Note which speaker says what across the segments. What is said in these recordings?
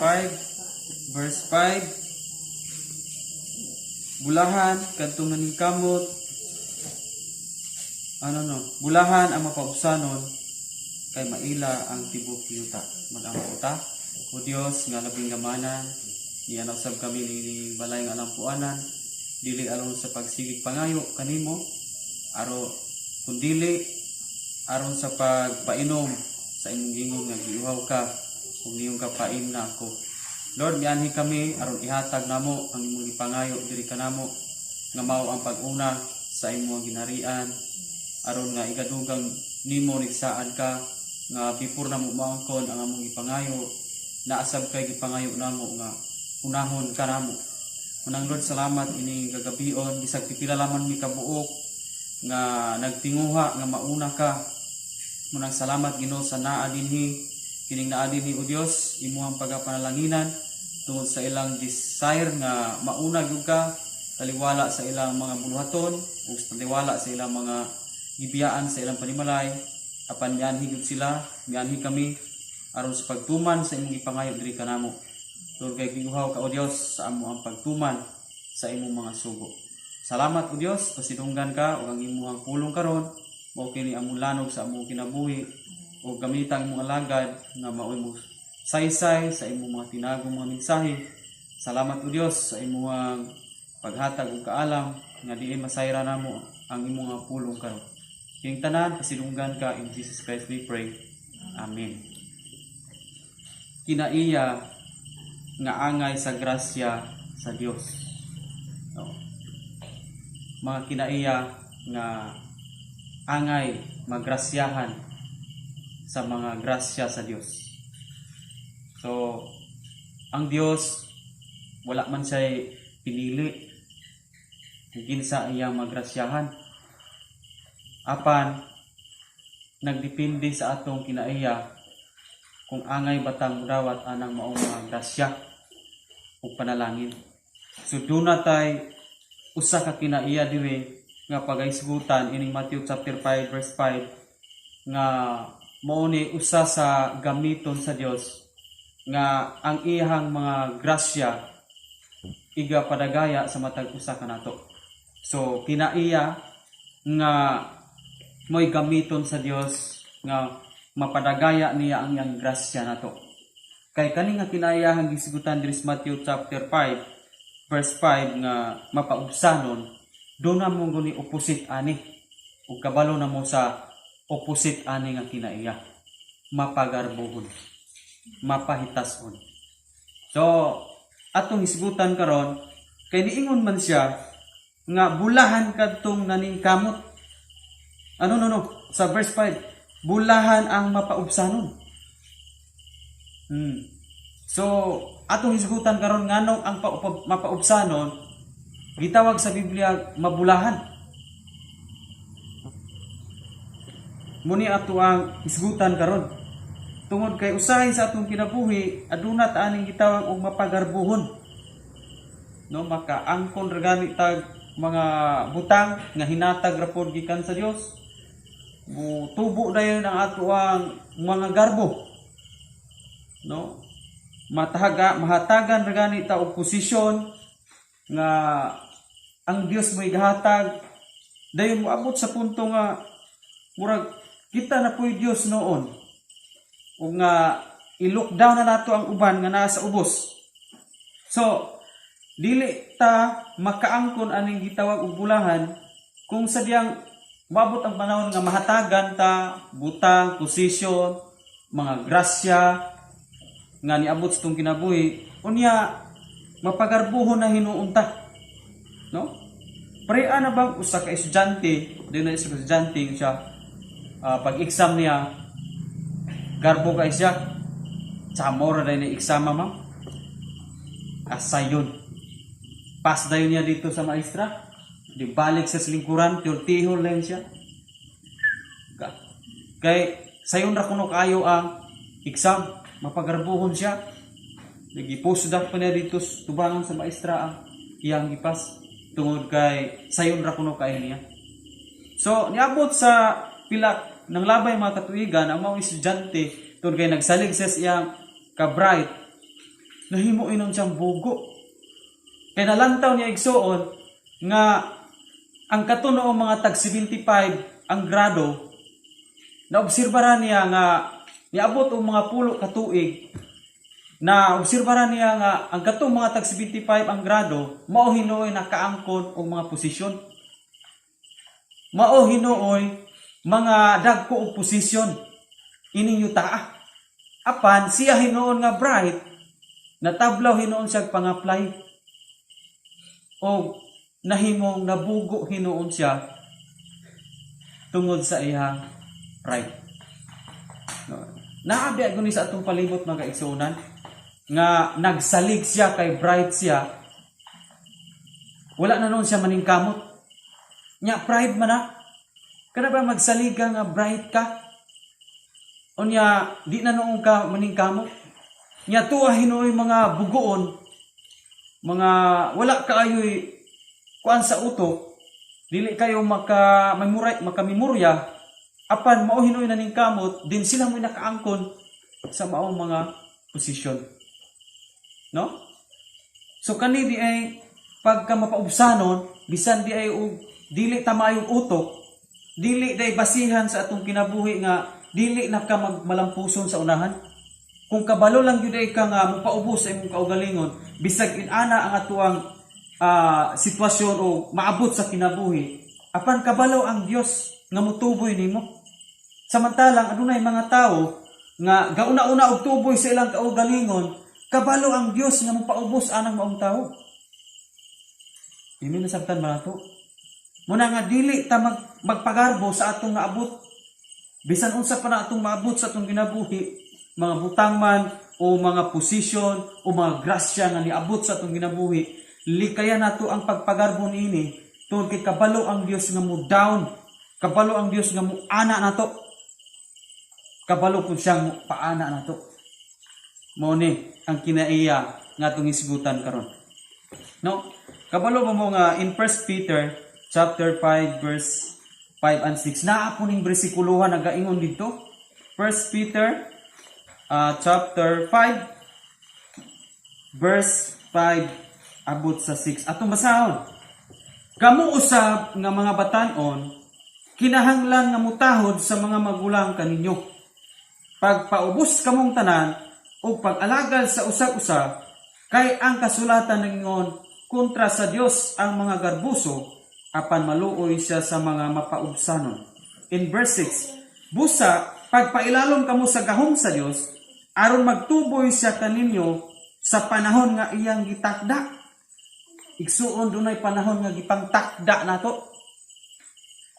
Speaker 1: 5 verse 5. Bulahan kadtong naningkamot, ano, no, bulahan ang mapaubsanon kay maila ang tibok yuta. Mag-ampo ta. O Dios nga labing gamanan, niana usab kami ni balay nga alampuanan, dili aron sa pagsigig pangayo kanimo aro kundili aron sa pagpainom sa imong gingon nga giuhaw ka ug niyong kapaim na ako. Lord, mianhi kami aron ihatag namo ang imong gipangayo diri kanamo nga mao ang pag-una sa imong ginharian, aron nga igadugang nimo nigsaad ka nga before namo maangkon ang among gipangayo, naasab kay gipangayo namo nga unahon ka namo. Unang Lord, salamat ini gagabion, bisag pipila lamang mi kabuok nga nagtinguha nga mauna ka. Munang salamat, Ginoo, sa naa dinhi, kining naa dinhi, o Dios, imuhang pagapanalanginan tungod sa ilang desire nga mauna gyud ka taliwala sa ilang mga buluhaton ug taliwala sa ilang mga gibiyaan sa ilang panimalay, apan mianhi gyud sila, mianhi kami aron sa pagtuman sa imong gipangayo diri kanamo. Tungod kay giuhaw ka, o Dios, sa amo ang pagtuman sa imong mga sugo. Salamat, o Dios, pasidunggan ka ug ang imong pulong karon mao kini among lanog sa among kinabuhi ug gamitang imong alagad nga maoy mo saysay sa imong mga tinagong mga mensahe. Salamat, o Dios, sa imong paghatag ug kaalam nga diin masayra namo ang imong mga pulong karon. Kining tanan pasidunggan ka. In Jesus Christ we pray. Amen. Kinaiya nga angay sa grasya sa Dios. No. Mga kinaiya nga angay magrasyahan sa mga grasya sa Dios. So, ang Dios wala man siya pinili kung kinsa iyang magrasyahan. Apan nagdepende sa atong kinaiya kung angay batang mudawat anang maong mga grasya ug panalangin. So duna tay usa ka kinaiya diri nga pagahisgutan ining Matthew chapter 5 verse 5 nga mao ni usa sa gamiton sa Dios nga ang iyang mga grasya iga padagaya sa matag usa kanato. So kinaiya nga mo'y gamiton sa Dios nga mapadagaya niya ang iyang grasya nato. Kay kani nga kinaiyahan gisgutan diri sa Matthew chapter 5 verse 5 nga mapaubsanon, duna mo guni opposite ani, ug kabalo na mo sa opposite ani nga kinaiya: mapagarbohon, mapahitason. So atong hisgutan karon kay niingon man siya nga bulahan kadtong naningkamot, ano, no, no, sa verse 5, bulahan ang mapaubsanon. So, atong hisgutan karon nganong ang mapaubsanon gitawag sa Biblia mabulahan. Muni ato ang hisgutan karon. Tungod kay usahay sa atong kinabuhi, aduna ta aning gitawag og mapagarbuhon. No, makaangkon ra gani tag mga butang nga hinatag ra pod gikan sa Dios. Tubo dayon ang ato ang mga garbo. No? Matahaga, mahatagan ra gani ta og posisyon nga ang Dios mo'y gahatag, dayon moabot sa punto nga murag kita na po'y Dios noon ug nga i-look down na nato ang uban nga naa sa ubos. So dili ta makaangkon aning gitawag og bulahan kung sadyang maabot ang panahon nga mahatagan ta butang, posisyon, mga grasya nga niabot sa atong kinabuhi, unya mapagarbuhon na hinuon ta, no? Pare na bang usa ka estudyante, di na isa ka estudyante siya, pag exam niya garbo kay siya, sa ra na exam, ma'am, asayon pass dayon niya dito sa maestra, di balik sa lingkuran, tultihol lang siya kay sayon ra kuno kayo ang exam. Mapagarbuhon siya, nagipos pa niya dito sa tubangan sa maestra ang iyang gipas tungod kay sayon ra kuno kayo niya. So niabot sa pila ng labay mga katuigan ang mga estudyante tungod kay nagsalig sa iyang ka-bright. Nahimo inon siyang bugo. Kay nalantaw niya, igsuon, nga ang katunoong mga tag 75 ang grado, naobserbara niya nga niabot og mga 10 ka tuig, na obserbara niya nga ang katong mga tag 75 ang grado mao hinuoy nakaangkon og mga posisyon, mao hinuoy mga dagko og posisyon ining yutaa. Apan siya hinuon nga bright, natablaw hinuon siya pang-apply og nahimong nabugo hinuon siya tungod sa iyang pride. No. Naa ba guni sa atong palibot, mga kaigsuonan, nga nagsalig siya kay bright siya, wala na noon siya maningkamot? Nya pride man na. Kana ba magsalig ka nga bright ka? Unya di na noon ka maningkamot. Nya tuwa hinuoy mga bugoon, mga wala kaayoy kuan sa utok, dili kayo maka memory, makamemorya, apan mao hinuoy naningkamot din sila mo'y nakaangkon sa maong mga posisyon. No? So kani di ay pagka mapaubsanon, bisan di ay og dili ta maayong utok, dili day basihan sa atong kinabuhi nga dili na ka magmalampuson sa unahan. Kung kabalo lang gyud ay ka nga mopaubos sa imong kaugalingon, bisag inana ang atuang sitwasyon o maabot sa kinabuhi, apan kabalo ang Dios nga motuboy nimo. Samantalang adunay mga tawo nga gauna-una og tuboy sa ilang kaugalingon, kabalo ang Dios nga mopaubos anang maong tawo. Ini nasabtan ba nato? Muna nga dili ta magpagarbo sa atong naabot. Bisan unsa pa na atong maabot sa atong kinabuhi, mga butang man o mga posisyon o mga grasya nga niabot sa atong kinabuhi, likayan nato ang pagpagarbo niini tungod kay kabalo ang Dios nga mo down, kabalo ang Dios nga mo ana nato. Kabalo pud siyang mo paana nato. Mao ni ang kinaiya nga atong hisgutan karon. No? Kabalo ba mo nga in 1 Peter chapter 5 verse 5 and 6, naa po ning bersikuluhan nagaingon dito? 1 Peter chapter 5 verse 5 abot sa 6. Atong basahon. "Kamo usab nga mga batan-on, kinahanglan nga mutahod sa mga magulang kaninyo. Pagpaubos kamong tanan ug pag-alagad sa usag-usa, kay ang kasulatan nangingon, 'Kontra sa Dios ang mga garbuso, apan maluoy siya sa mga mapaubsanon.'" In verse 6, "Busa pagpailalom kamo sa gahom sa Dios aron magtuboy siya kaninyo sa panahon nga iyang gitakda." Igsuon, dunay panahon nga gipangtakda nato.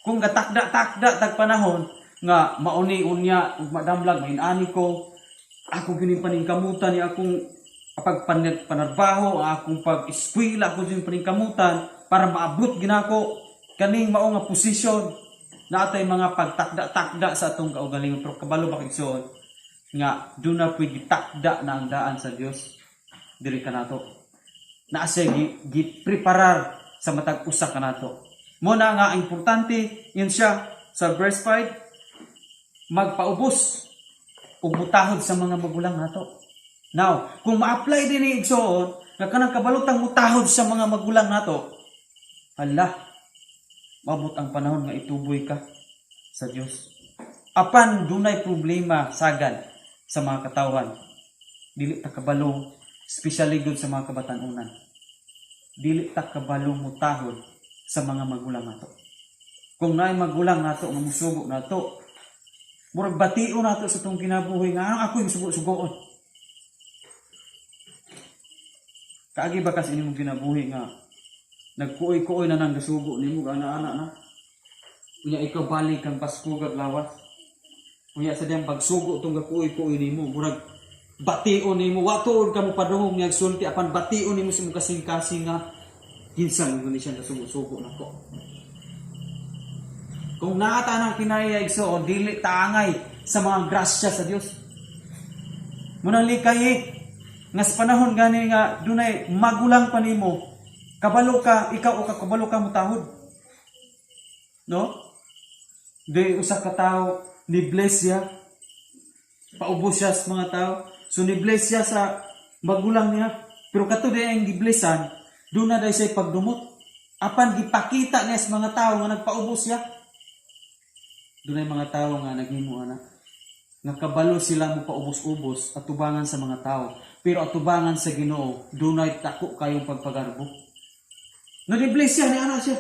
Speaker 1: Kung gatakda-takda tag panahon nga mauni unya ug madamlag main-ani ko, ako gining paningkamutan ni akong pag panarbaho, akong pag-eskwela, ako gining paningkamutan para maabot ginako kaning mao nga posisyon, naatay mga pagtakda-takda sa atong kaugalingon. Pero kabalo ba, igsoon, nga duna puy gitakda na ang daan sa Dios diri kanato? Naa siya gi-preparar sa matag usa kanato. Mo na nga importante yun siya sa verse 5, magpaubos ug mutahod sa mga magulang nato. Now, kung ma-apply din ni, igsoon, nga kanang kabalutang mutahod sa mga magulang nato, hala, mabot ang panahon nga ituboy ka sa Dios. Apan dunay problema sagad sa mga katawhan. Dili ta kabalo, especially gud sa mga kabatanunan. Dili ta kabalo mutahod sa mga magulang nato. Kung naay magulang nato nga musugo nato, murag batio nato sa tong kinabuhi nga anong ako yung sugo-sugoon. Kaagi ba kasi imong kinabuhi nga nagkuoy-kuoy na nang gasugo nimo, ana-ana na? Unya ikaw balik kang paskugag lawas. Unya sa diyang pagsugo tong gakuoy-kuoy nimo, murag batio nimo, wa tuod ka mo padungog niya sulti, apan batio nimo sa imong kasing-kasing nga kinsa man gani siya nasugo-sugo nako. Kung naata ng kinaya, igsoon, dili taangay sa mga grasya sa Dios. Munang likay nga sa panahon gani nga dunay magulang pa nimo, kabalo ka, ikaw o ka kabalo ka mutahod. No? Di usa ka tawo ni bless siya. Paubos siya sa mga tao. So ni bless siya sa Magulang niya. Pero kato di ang giblisan, duna day siya pagdumot. Apan gipakita niya sa mga tao nga nagpaubos siya. Dunay mga tao nga naghimo ana. Nga kabalo sila mo paubos-ubos atubangan sa mga tao. Pero atubangan sa Ginoo, dunay dako kayong pagpagarbo. Nga di-bless siya, ni ana siya.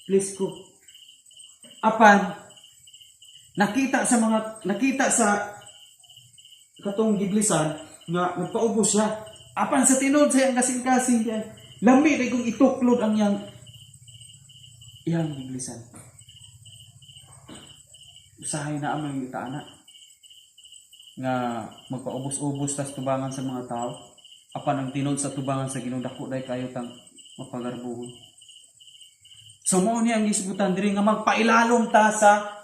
Speaker 1: Bless ko. Apan nakita sa katong giblisan nga nagpaubos siya. Apan sa tinuod sa iyang kasing-kasing diyan, lami ray kung ituklod ang iyang iyang giblisan. Usahay na ang mga ana nga magpaubos-ubos tas tubangan sa mga tao, apan ang tinuod sa tubangan sa Ginoo, dako day kayo tang mapagarbuhon. So mao ni ang gisgutan diri nga magpailalom ta sa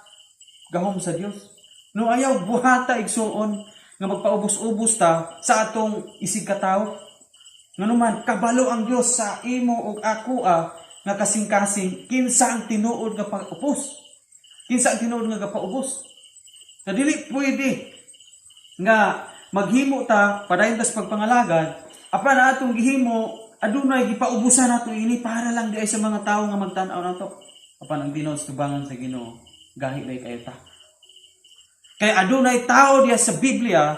Speaker 1: gahom sa Dios. No, ayaw buhata, igsuon, nga magpaubos-ubos ta sa atong isig katawo. Nganuman kabalo ang Dios sa imo ug ako nga kasing-kasing kinsa ang tinuod nga pag-upos. Kinsa ang tinuod nga gapaubos. Na dili pwede nga maghimo ta padayon tas pagpangalagad, apan atong gihimo adunay gipaubusan nato ini para lang di ay sa mga tawo nga magtan-aw nato. Apan ang tinuod sa tubangan sa Ginoo, gahi day kayo ta. Kay adunay tao diya sa Biblia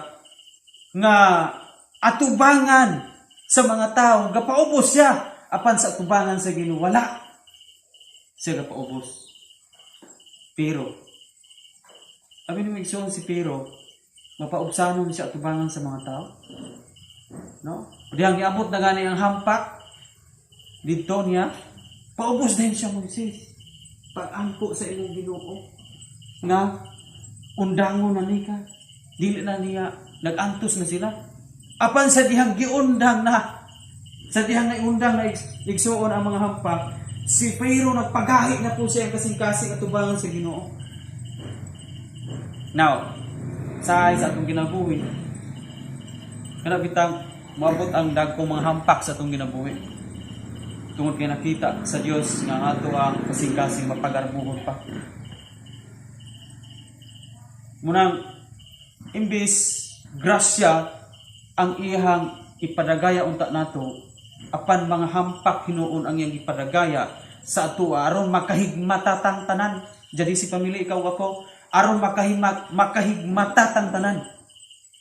Speaker 1: nga atubangan sa mga tao gapaubos siya, apan sa atubangan sa Ginoo, wala siya gapaubos. Pero abi ni igsoon, si Pero, mapaubsanon siya atubangan sa mga tao, no? Diyang giabot na gani ang hampak didto niya, paubos din siya. Moises, pag-ampo sa imong Ginoo nga undangon na ni ka, dili na niya nag-antos na sila. Apan sa dihang giundang na, sa dihang naundang na, igsuon, ang mga hampak, si Pharaoh nagpagahi na po siya ang kasing-kasing atubangan sa Ginoo. Now, sa atong kinabuhi, kana bitang moabot ang dagkong mga hampak sa atong kinabuhi tungod kay nakita sa Dios nga ang ato ang kasing-kasing mapagarbuhon pa. Munang imbis grasya ang iyang ipadagaya unta nato, apan mga hampak hinuon ang iyang ipadagaya sa ato aron makahigmata tang tanan. Jadi si pamilya, ikaw, ako, aron makahigmata tang tanan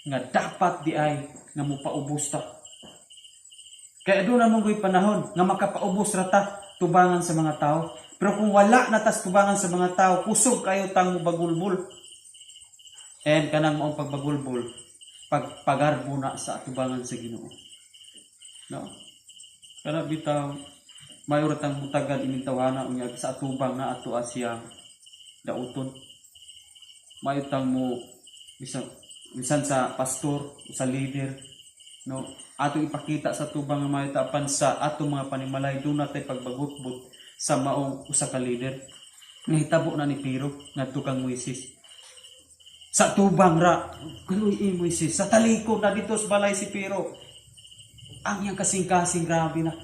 Speaker 1: nga dapat di ay nga mopaubos ta. Kaya doon na mong panahon nga makapaubos ra ta tubangan sa mga tao. Pero kung wala na tas tubangan sa mga tao, kusog kayo tang mobagulbol. And kanang maong pagbagulbol, pagpagarbo na sa atubangan sa Ginoo. No? Kana bitaw mayo ra tang mutagan ining tawhana, unya sa atubang na ato siyang dauton. Mayo tang mo bisan bisan sa pastor, sa leader, no, ato ipakita sa tubang nga mayo ta, apan sa atong mga panimalay duna tay pagbagutbot sa maong usa ka leader. Nahitabo na ni Pero ngadto kang Moises. Sa tubang ra, kaluy Moises, sa talikod na dito sa balay si Pero. Ang iyang kasing-kasing, grabe na.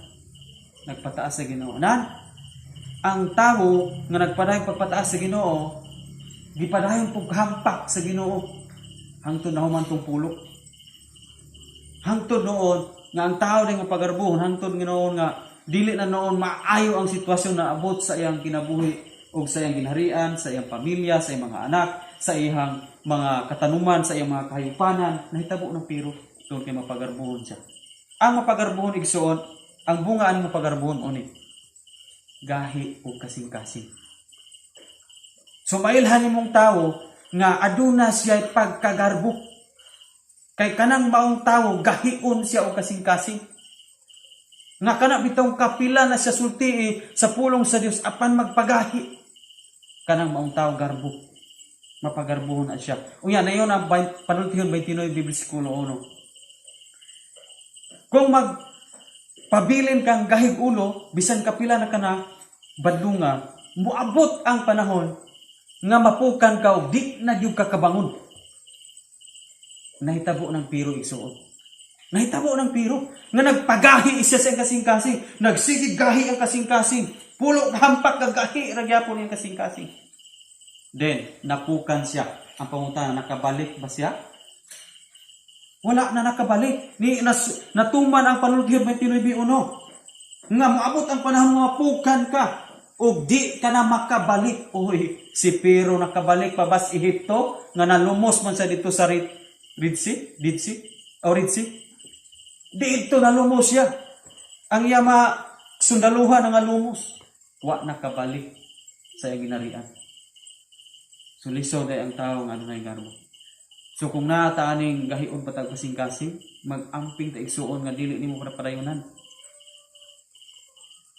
Speaker 1: Nagpataas sa Ginoo. Nan, ang tawo nga nagpadayon pagpataas sa Ginoo, gipadayon paghampak sa Ginoo hangtod nahuman tong pulok. Hangtod noon nga ang tao din nga pagarbuhon, hangtod noon nga dili na noon maayo ang sitwasyon na abot sa iyang kinabuhi o sa iyang ginharian, sa iyang pamilya, sa iyang mga anak, sa iyang mga katanuman, sa iyang mga kahayupanan, nahitabo ng Pero tungod kay mapagarbuhon siya. Ang mapagarbuhon, igsuon, ang bunga aning mapagarbuhon uni gahi o kasing-kasing. So mailhan nimong tawo nga aduna siya pagkagarbo. Kay kanang maong tawo, gahion siya og kasing-kasing. Nga kana bitong kapila na siya sultii sa pulong sa Dios, apan magpagahi. Kanang maong tawo, garbo. Mapagarbuhon na siya. Unya na yun ang panultihon 29 versikulo 1. Kung mag pabilin kang gahig ulo, bisan kapila na kana badlunga, muabot ang panahon nga mapukan ka og di na gyud ka kabangon. Nahitabo ng Pero, igsuon. Nahitabo ng Pero nga nagpagahi siya sa iyang kasing-kasing. Nagsige gahi ang kasing-kasing. Pulo ka hampak ka gahi ra gyapon iyang kasing-kasing. Then napukan siya. Ang pangutana, nakabalik ba siya? Wala na nakabalik. Ni natuman ang panultihon 29. Nga moabot ang panahon nga mapukan ka ug di ka na makabalik. Oy, si Pero nakabalik pa bas Ehipto nga nalumos man sa dito sa Red Sea, Dead Sea, o Red Sea. Dito nalumos siya. Ang iya mga sundaluhan nga lumos. Wa nakabalik sa iyang ginarian. So lisod ay ang tao nga adunay garbo. So kung naa ta aning gahion pa tag kasing-kasing, mag-amping ta, igsuon, nga dili nimo padayonan.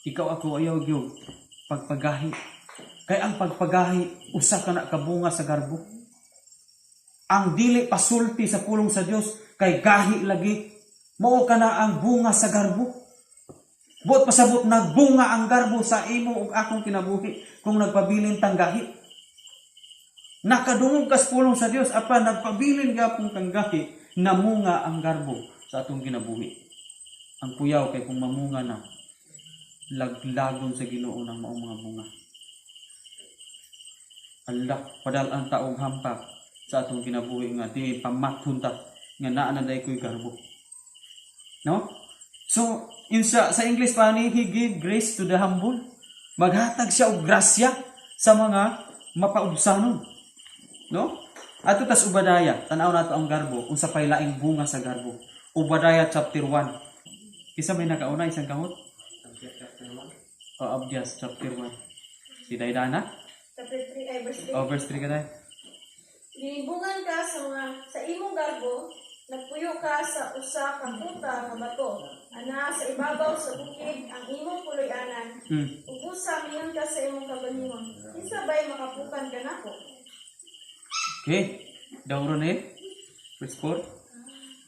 Speaker 1: Ikaw, ako, ayaw gyud pagpagahi. Kay ang pagpagahi usa ka na kabunga sa garbo. Ang dili pasulti sa pulong sa Dios kay gahi lagi, mao kana ang bunga sa garbo. Buot pasabot, nagbunga ang garbo sa imo ug akong kinabuhi kung nagpabilin tang gahi. Nakadungog kas pulong sa Dios apan nagpabilin gapon kang gahi, namunga ang garbo sa atong kinabuhi. Ang kuyaw kay kung mamunga na, laglagon sa Ginoo ng maong mga bunga. Allah, padal-an ta og hampak sa atong kinabuhi nga di pamathon ta nga naa na day ko'y garbo. No? So, in sa English pa ni, "He give grace to the humble." Maghatag siya og grasya sa mga mapaubsanon. No? Ato tas Ubadaya, tanaw nato ang garbo, unsa pay laing bunga sa garbo. Ubadaya chapter 1. Kinsa may nakauna isang kamot? O Abdias chapter 1. Si Daidana?
Speaker 2: Chapter 3 ay verse 3.
Speaker 1: O verse 3 ka, Day.
Speaker 2: Gilimbungan ka sa imong garbo, nagpuyo ka sa usa ka kuta nga bato. Ana sa ibabaw sa bukid ang imong puloy-anan. Ug busa mingon ka sa imong kaugalingon, "Kinsa bay makapukan kanako?"
Speaker 1: Okay. Dawro na. Verse 4.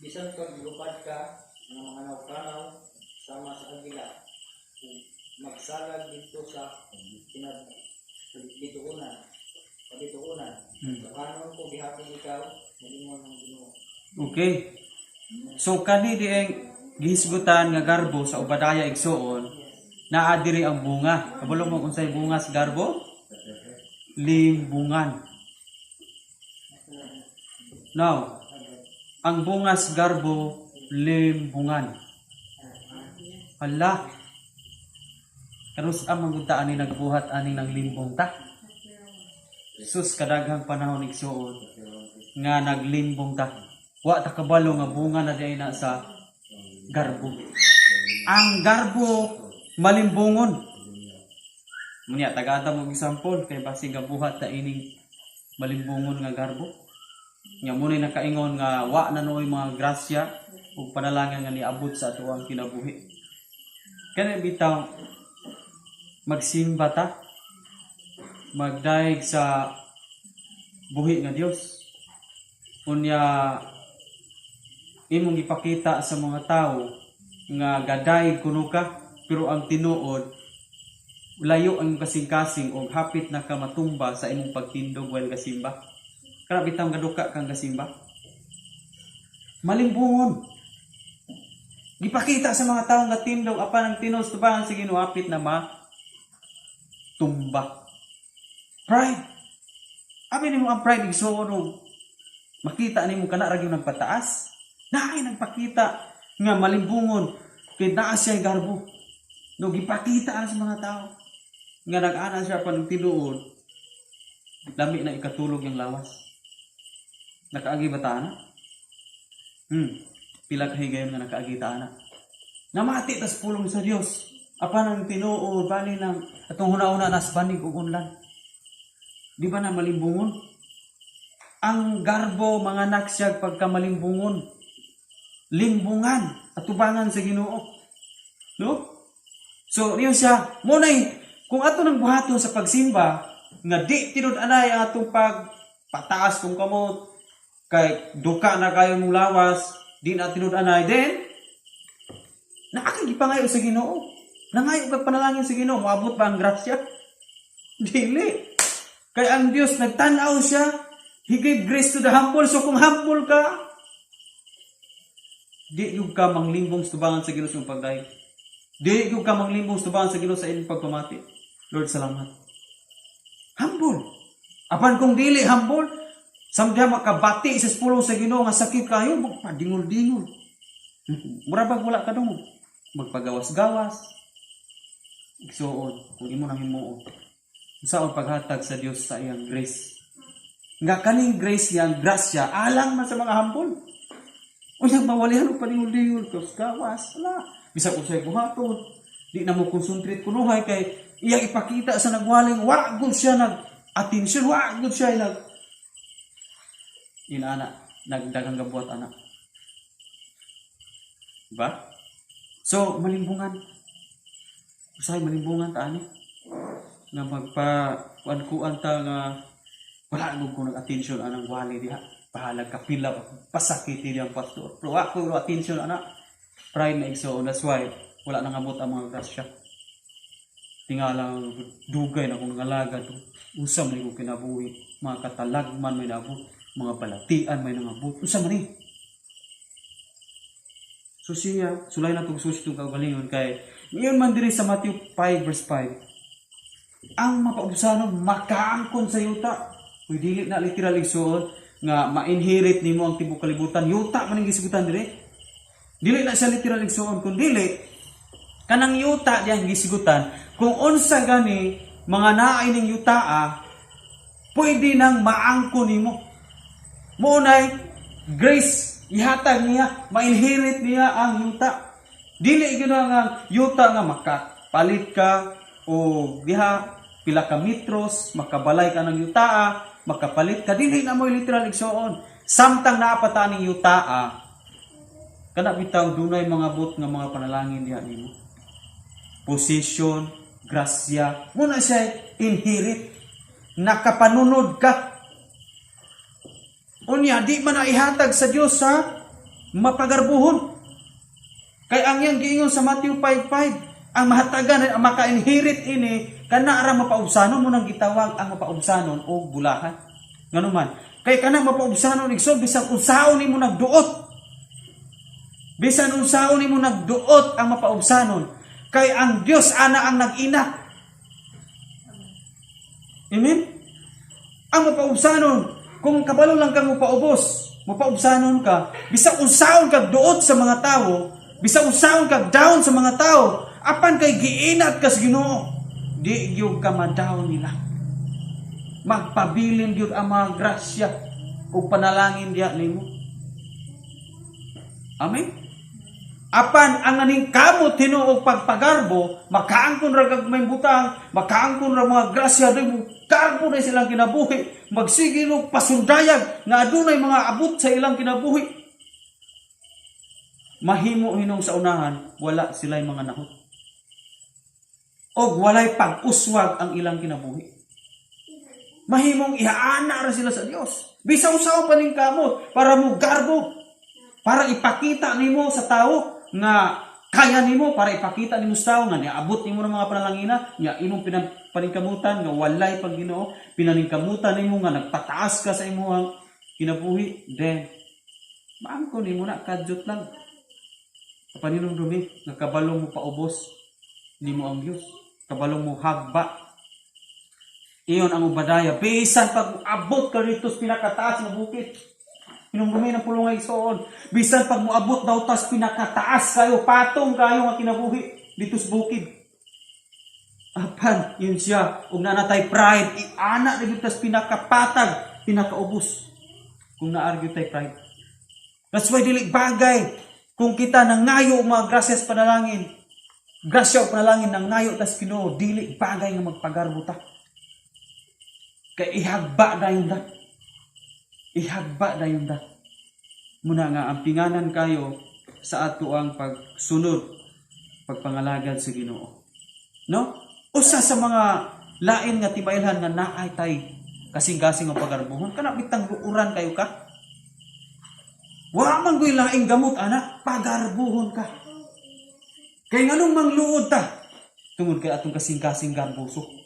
Speaker 3: Bisan pag lupad ka nga manganaw-kanaw sama sa agila ug magsalag didto sa kinabituonan, tukanon ko gihapon ikaw, moingon ang Ginoo.
Speaker 1: Okay. So kani dieng gihisgutan nga garbo sa Obadiah, igsuon, naa diri ang bunga. Kabalo mo unsay bunga sa garbo? Limbungan. Now, ang bunga sa garbo, limbungan. Hala. Kanus-a man gud ta ani nagbuhat ani ng limbong ta? Sus, kadaghang panahon, igsuon, nga naglimbong ta. Wa ta kabalo nga bunga na diay na sa garbo. Ang garbo, malimbungon. Munya tagata mo example kay basi gabuhat ta ining malimbungon nga garbo. Nga mo nakaingon nga wa na nooy mga grasya ug panalangin nga niabot sa atoang kinabuhi. Kani bitaw magsimba ta, magdayeg sa buhi nga Dios. Unya imong ipakita sa mga tao nga gadayeg kuno ka, pero ang tinuod layo ang imong kasing-kasing og hapit na ka matumba sa imong pagtindog while gasimba. Kana bitaw gaduka kang gasimba. Malimbungon. Gipakita sa mga tao nga tindog, apan ang tinuod sa tubangan sa Ginoo, hapit na ma tumba. Pride. Abi nimo ang pride, igsuon, og makita nimo kana ra gyud nagpataas. Naay nagpakita nga malimbungon kay naa siya garbo. No, gipakita na sa mga tao nga nag-ana siya, pan tinuod lami na ikatulog yung lawas. Nakaagi ba ta ana? Pila ka higayon nga nakaagi ta ana. Namati tas pulong sa Dios. Apan ang tinuod bali lang atong huna-huna nas banig ug unlan. Di ba na malimbungon? Ang garbo, manganak siya pagkamalimbungon. Limbungan, atubangan sa Ginoo. No? So, niyo siya, munay, kung ato nang buhaton sa pagsimba, nga di tinud-anay ang atong pagpataas kung kamot, kay duka na kayo mong lawas, di na tinud-anay, then, naa kay gipangayo sa Ginoo. Nangayo kag panalangin sa Ginoo, moabot ba ang grasya? Dili. Kay ang Dios nagtan-aw siya, He gave grace to the humble. So kung humble ka, di gyud ka manglimbong sa tubangan sa Ginoo sa imong pagdayeg. Di gyud ka manglimbong sa tubangan sa Ginoo sa imong pagpamati. "Lord, salamat." Humble. Apan kung dili humble, Samdiha makabati sa pulong sa Ginoo nga sakit kayo, magpadingol-dingol. Mura bag wala ka dungog. Magpagawas-gawas. Igsuon, kung imo nang himuon, unsaon paghatag sa Dios sa iyang grace? Nga kaning grace niyang grasya, alang man sa mga humble. Unya mawalihan og padingol-dingol, gawas, wala. Bisag usay buhaton, di na mo concentrate kunuhay kay iyang ipakita sa nagwaling, wa gud siya nag atensyon, wa gud siya nag inana, nagdagang gabuhat ana. Diba? So, malimbungan. Usahay malimbungan ta ani. Nga magpa kuan-kuan ta nga wala gud ko nag-attention anang wali diha. Bahalag kapila pasakiti diyang pastor. Pero wa ko attention ana. Pride na, igsoon. That's why wala nangabot ang mga grasya. Tingala dugay na kung nangalagad. Unsa man ko kinabuhi? Mga katalagman may naabot, mga balatian may nangabot. Unsa man ni? So siya, sulay na tong susi tong kaugalingon kay ngayon man diri sa Matthew 5 verse 5. Ang mapaubsanon makaangkon sa yuta. Uy, dili na literal, igsoon, nga ma-inherit nimo ang tibuok kalibutan. Yuta man ang gisgutan diri. Dili na siya literal, igsoon, kun dili kanang yuta diyang gisgutan kung unsa gani mga naay ning yutaa pwede nang maangkon nimo. Mao nay grace ihatag niya, ma-inherit niya ang yuta. Dili gyud nga yuta nga makapalit ka o diha pila ka metros, makabalay ka ng yutaa, makapalit ka. Dili na mo literal, igsoon. Samtang naa pa ta ning yutaa, kana bitaw dunay mga but nga mga panalangin diha nimo. Position, grasya, muna siya inherit. Nakapanunod ka. Unya, di man na ihatag sa Dios sa mapagarbuhon. Kay ang iyang giingon sa Matthew 5:5, ang mahatagan, ang maka-inherit ini, kana ra mapaubsanon mo nang gitawag ang mapaubsanon o bulahan. Ngano man? Kay kana mapaubsanon, igsoon, bisan unsaon nimo nagduot. Bisan unsaon nimo nagduot ang mapaubsanon, kay ang Dios ana ang nag-ina. Amen? Ang mapaubsanon, kung kabalo lang kang mupaubos, mapaubsanon ka, bisag unsaon kag duot sa mga tao, bisag unsaon kag down sa mga tao, apan kay giinat ka sa Ginoo, di gyud ka ma-down nila. Magpabilin gyud ang mga grasya ug panalangin diha nimo. Amen? Apan ang naning kamot hinuog pagpagarbo, makaangkon ra kag may butang, makaangkon ra mga grasya doy mo garbo na silang kinabuhi, magsige no pasundayag nga adunay mga abot sa ilang kinabuhi. Mahimo hinong sa unahan, wala sila'y mga nahot. Og walay pag-uswag ang ilang kinabuhi. Mahimong ihaana ra sila sa Dios. Bisan unsaon pa ning kamot para mo garbo, para ipakita nimo sa tao nga kaya nimo, para ipakita nimo sa tao nga niabot nimo ng mga panalangina nga imong paningkamutan nga walay pag Ginoo, pinaningkamutan nimo nga nagpataas ka sa imong kinabuhi, then maangko nimo na kadyot lang. Kapaninumdumi nga kabalong mo paubos nimo ang Dios, kabalong mo hagba. Iyon ang Obadiah. Bisan pag abot ka dito sa pinakataas nga bukid. Hinumdumi ng pulong nga, igsoon. Bisan pag muabot daw tas pinakataas kayo, patong kayo nga kinabuhi dito sa bukid. Apan, yun siya. Ug naa natay pride, iana na gyud tas pinakapatag, pinakaubos. Kung naa gyud tay pride. That's why dili bagay kung kita nangayo og mga grasyas panalangin. Grasya og panalangin nangayo tas Ginoo, dili bagay nga magpagarbo ta. Kay ihagba dayon da. Ihagba dayon da. Muna nga ang pinganan kayo sa ato ang pagsunod, pagpangalagad sa Ginoo. No? Usa sa mga lain nga tibailhan nga naay tay kasing-kasing ang pagarbuhon kana bitang luuran kayo ka. Wa man goy laing gamot ana, pagarbuhon ka. Kay nganong mangluod ta? Tungod kay atong kasing-kasing garboso.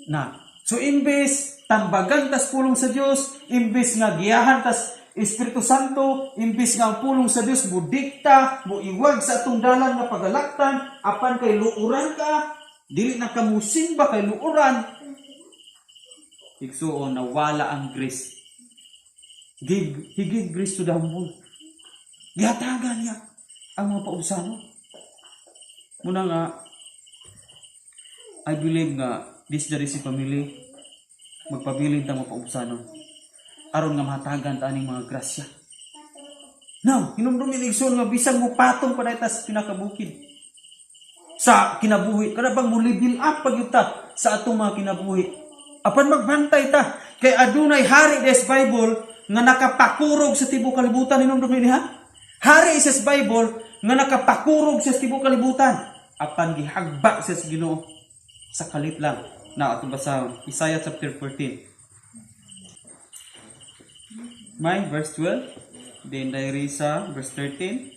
Speaker 1: Na, so imbes tambagan tas pulong sa Dios, imbes nga giyahan tas Espiritu Santo, imbes nga ang pulong sa Dios mo dikta, mo iwag sa atong dalan nga pagalaktan, apan kay luuran ka, dili na ka musimba kay luuran. Igsuon, nawala ang grace. He give grace to the humble. Gihatagan niya ang mga paubsanon. Muna nga, I believe nga this the family magpabilin ta mga paubsanon aron nga mahatagan ta aning mga grasya. Now, hinumdumi ni, igsoon, nga bisan mo patong pa ta sa pinakabukid sa kinabuhi, kada bang mo level up pag ta sa atong mga kinabuhi. Apan magbantay ta kay adunay hari des Bible nga nakapakurog sa tibuok kalibutan. Hinumdumi niya. Hari sa Bible nga nakapakurog sa tibuok kalibutan. Apan gihagba sa Ginoo sa kalit lang. Na atong basahon Isaiah chapter 14. May verse 12, then Dairisa verse 13,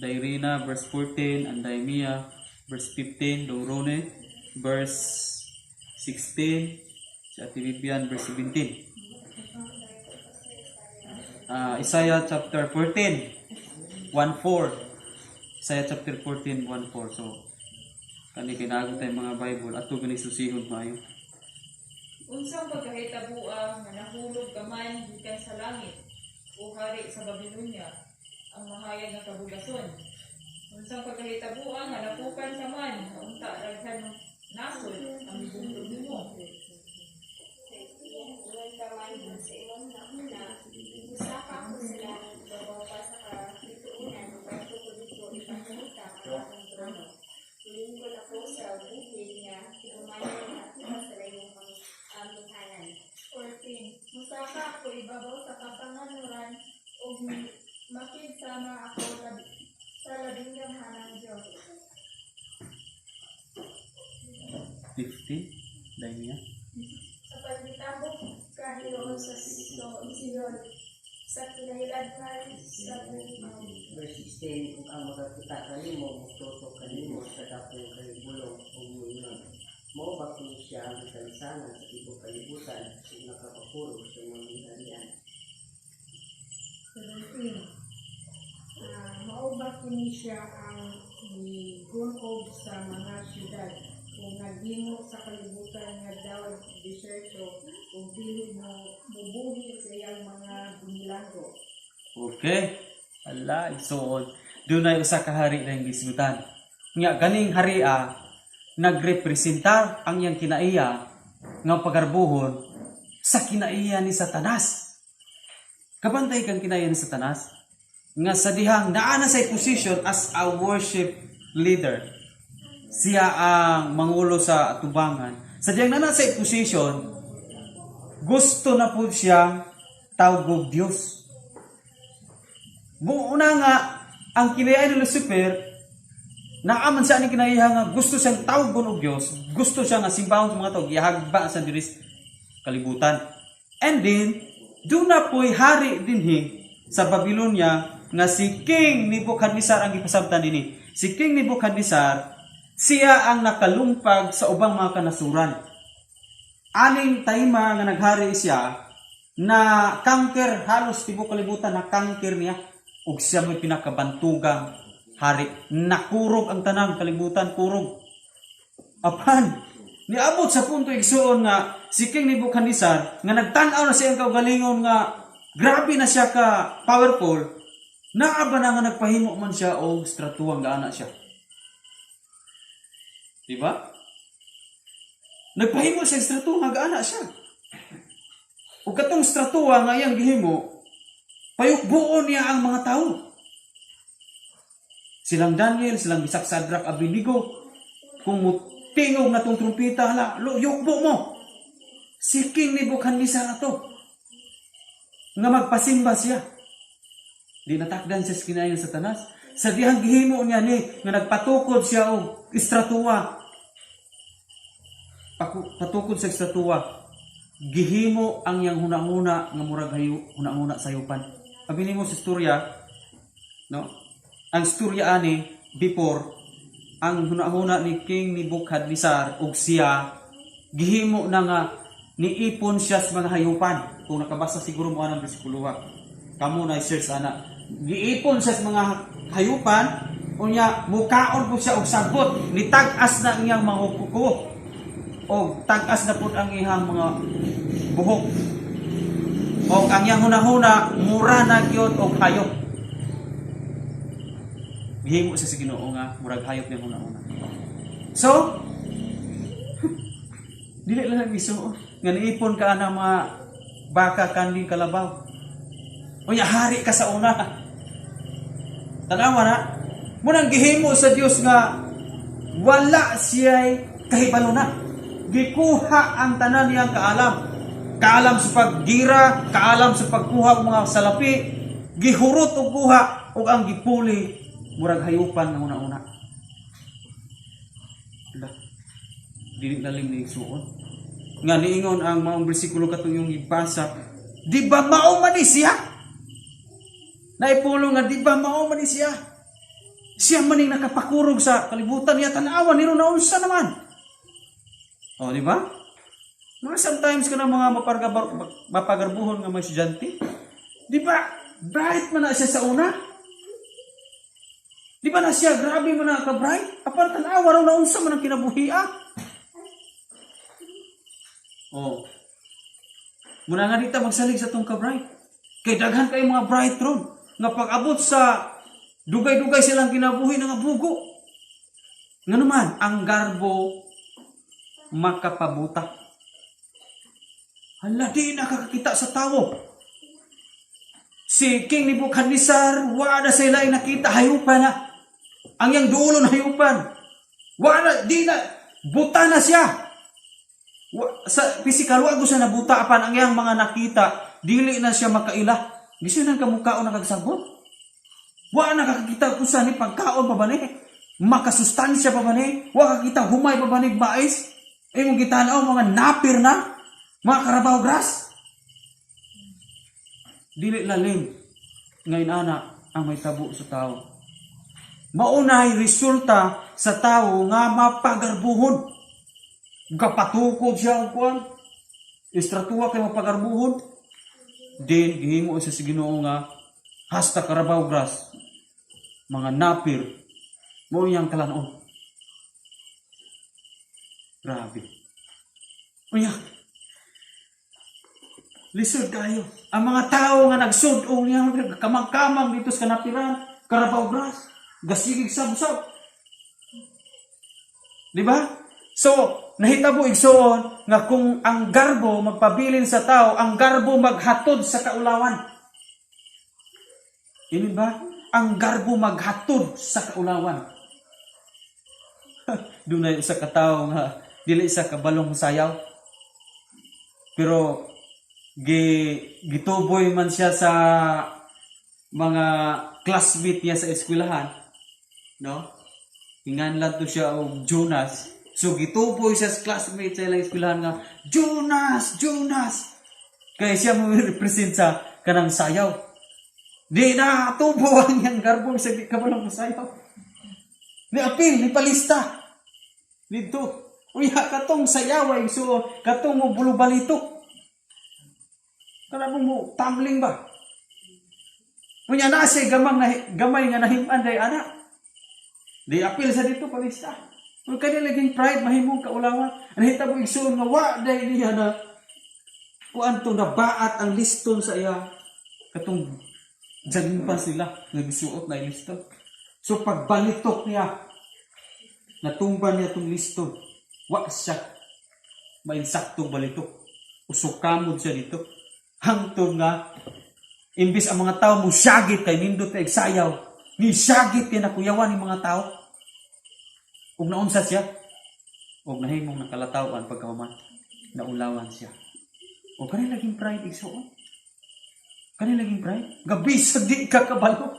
Speaker 1: Dairina verse 14, and Daimia verse 15, Dorone verse 16, si Ate Vivian verse 17. Isaiah chapter 14, 1-4. Isaiah chapter 14, 1-4. So, kani kinago tayo mga Bible ato gani susihon maayo.
Speaker 4: Unsang pagkahitaboa nga nahulog ka man gikan sa langit, o hari sa Babilonia, ang mahayag nga kabugason? Unsang pagkahitaboa nga napukan ka man, nga unta daghan nasod ang mibungtod nimo?
Speaker 5: Ingon ka man sa imong hunahuna, "Musaka ako sa langit, ibabaw pa sa kalituonan, ug adto ko didto ipahimutang ang akong trono. Mulingkod ako sa bukid nga tibumanon nga sa layong amihanan."
Speaker 6: 14. Musaka ako ibabaw sa kapanganuran ug makigsama ako sa labing gamhanang Dios.
Speaker 1: 15, Daimia.
Speaker 6: Sa pagkitabok kahiuon sa Sion, sa kinahiladman sa bugnaw.
Speaker 7: Verse 16, ug ang makakita kanimo mututok kanimo sa dakong kahibulong ug moingon, "Mao ba kini siya ang gitalisanan sa tibuok kalibutan ug nakapakurog sa mga gingharian?"
Speaker 6: 17. Mao ba kini siya ang gigun-og sa mga syudad ug naghimo sa kalibutan nga daw disyerto ug dili mo mubuhi sa iyang mga binilanggo?
Speaker 1: Okay. Ala, igsoon. Dunay usa ka hari na gisgutan. Nga ganing haria nagrepresentar ang iyang kinaiya nga pagarbuhon sa kinaiya ni Satanas. Kabantay kang kinaiya ni Satanas nga sa dihang naa na sa position as a worship leader. Siya ang mangulo sa atubangan. Sa dihang naa sa position, gusto na po siya tawgog Dios. Buuna nga, ang kinaiya ni Lucifer, naaman siya ni kinaiya nga gusto siyang tawgon og Dios, gusto siya nga simbahon sa mga tao, gihagba sa diri kalibutan. And then, duna po'y hari dinhi sa Babylonia nga si King Nebuchadnezzar ang gipasabtan dinhi. Si King Nebuchadnezzar, siya ang nakalumpag sa ubang mga kanasuran. Aning time nga naghari siya, na conquer halos tibuok kalibutan, na conquer niya ug siya may pinakabantugang hari. Nakurog ang tanang kalibutan, kurog. Apan niabot sa punto, igsuon, nga si King Nebuchadnezzar nga nagtan-aw na siya ang kaugalingon nga grabe na siya ka powerful, naa ba na nga nagpahimo man siya og estratuang gaana siya, di ba? Nagpahimo siya estratuang gaana siya. Ug katong estratua nga iyang gihimo, payukbuon niya ang mga tao. Silang Daniel, silang Mesach, Shadrach, Abednego, kung mutingog na tong trumpeta, hala, yukbo mo. Si King Nebuchadnezzar na to. Nga magpasimba siya. Di natakdan siya sa kinayan sa Satanas. Sa dihang gihimo niya ni, nga nagpatukod siya og estratua. Patukod sa estratua. Gihimo ang iyang hunahuna nga murag hayo, hunahuna sa hayupan. Abi nimo sa istorya, no? Ang istorya ani before ang hunahuna ni King Nebuchadnezzar ug siya gihimo na nga niipon siya sa mga hayupan. Kung nakabasa siguro mo anang bersikulo ha. Kamo na search ana. Giipon siya sa mga hayupan, unya mukaon po siya og sagbot, nitag-as na iyang mga kuko. O tag-as na pud ang iyang mga buhok. O ang iyang hunahuna mura na gyud og hayop. Gihimo sa Ginoo nga murag hayop niyang hunahuna. So, dili lang miso nga niipon ka ana mga baka, kanding, kalabaw. Unya hari ka sa una. Tanawa na. Munang gihimo sa Dios nga wala siya'y kahibalo na. Gikuha ang tanan niyang kaalam. Kaalam sa paggira, kaalam sa pagkuha og mga salapi, gihurot og kuha ug ang gipuli murag hayupan nga una-una. Ala. Dili lalim ni igsuon. Nga niingon ang maong bersikulo katong yung gibasa, di ba mao man ni siya? Naipulong nga di ba mao man ni siya? Siya man ning nakapakurog sa kalibutan niya, tan-awa niro naunsa naman. O, di ba? Mga sometimes ka na mga mapagarbuhon nga mga estudyante. Di ba? Bright man na siya sa una. Di ba na siya, grabe man na ka-bright? Apan tan-awa raw naunsa man ang kinabuhi ah. Oh. Muna nga dita magsalig sa tong ka-bright. Kay daghan kay mga bright ron. Nga pag-abot sa dugay-dugay silang kinabuhi nga bugo. Nga naman, ang garbo makapabuta. Hala, di nakakakita sa tawo. Si King Nebuchadnezzar, wala na sila nakita, hayupan na. Ang yang dulo na hayupan. Wala, di na, buta na siya. Sa physical, wa ko siya nabuta, apan ang yang mga nakita, dili na siya makaila. Di siya nang kamukhaon nakagsabot. Wa nakakita kung saan ni pagkaon pa ba ni? Makasustansya pa ba ni? Wa kakita humay pa ba ni mais? Eh mong gitanaw mga napir na, mga carabao grass. Dili lalim ngayon ana ang may tabo sa tao. Maunay resulta sa tao nga mapagarbuhon. Gapatukod siya ang kuan. Istratuwa kay mapagarbuhon. Din gihimo sa Ginoo nga hasta carabao grass, mga napir, mo iyang kalanon. Grabe. Unya, lisod kayo. Ang mga tao nga nagsud-ong niya, kamang-kamang dito sa kanapiran, carabao grass, gasigig sab-sab. Di ba? So, nahitabo igsuon nga kung ang garbo magpabilin sa tao, ang garbo maghatod sa kaulawan. Ini ba? Ang garbo maghatod sa kaulawan. Dunay usa ka tawo nga dili sa kabalong sayaw. Pero gituboy man siya sa mga classmate niya sa eskwelahan, no? Hinganlan to siya og Jonas. So gituboy siya sa classmate sa ilang eskwelahan nga Jonas, Jonas. Kaya siya mo represent sa kanang sayaw. Di na tubo ang iyang garbo sa di kabalong sayaw. Ni apil, ni palista. Dito. Uya katong sayaway so katong mo bulubalito. Kana mo tumbling ba? Unya na siya gamang na, gamay nga nahiman day ana. Di apil sa dito palista. Kung kani laging pride mahimong kaulawan. Nahitabo igsuon nga wa day niya na kuan to nabaat ang liston sa iya katong jogging pants nila nga gisuot na liston. So pagbalitok niya, natumba niya tong liston. Wa siya mainsaktong balitok. Usukamod siya dito. Hangtod nga imbis ang mga tao mo syagit kay nindot kay sayaw, ni syagit kay nakuyawan ni mga tao. Ug naunsa siya, ug nahimong nakalatawan pagkahuman, naulawan siya. O kani laging pride igsuon. Kani laging pride. Gabi sa di ka kabalo.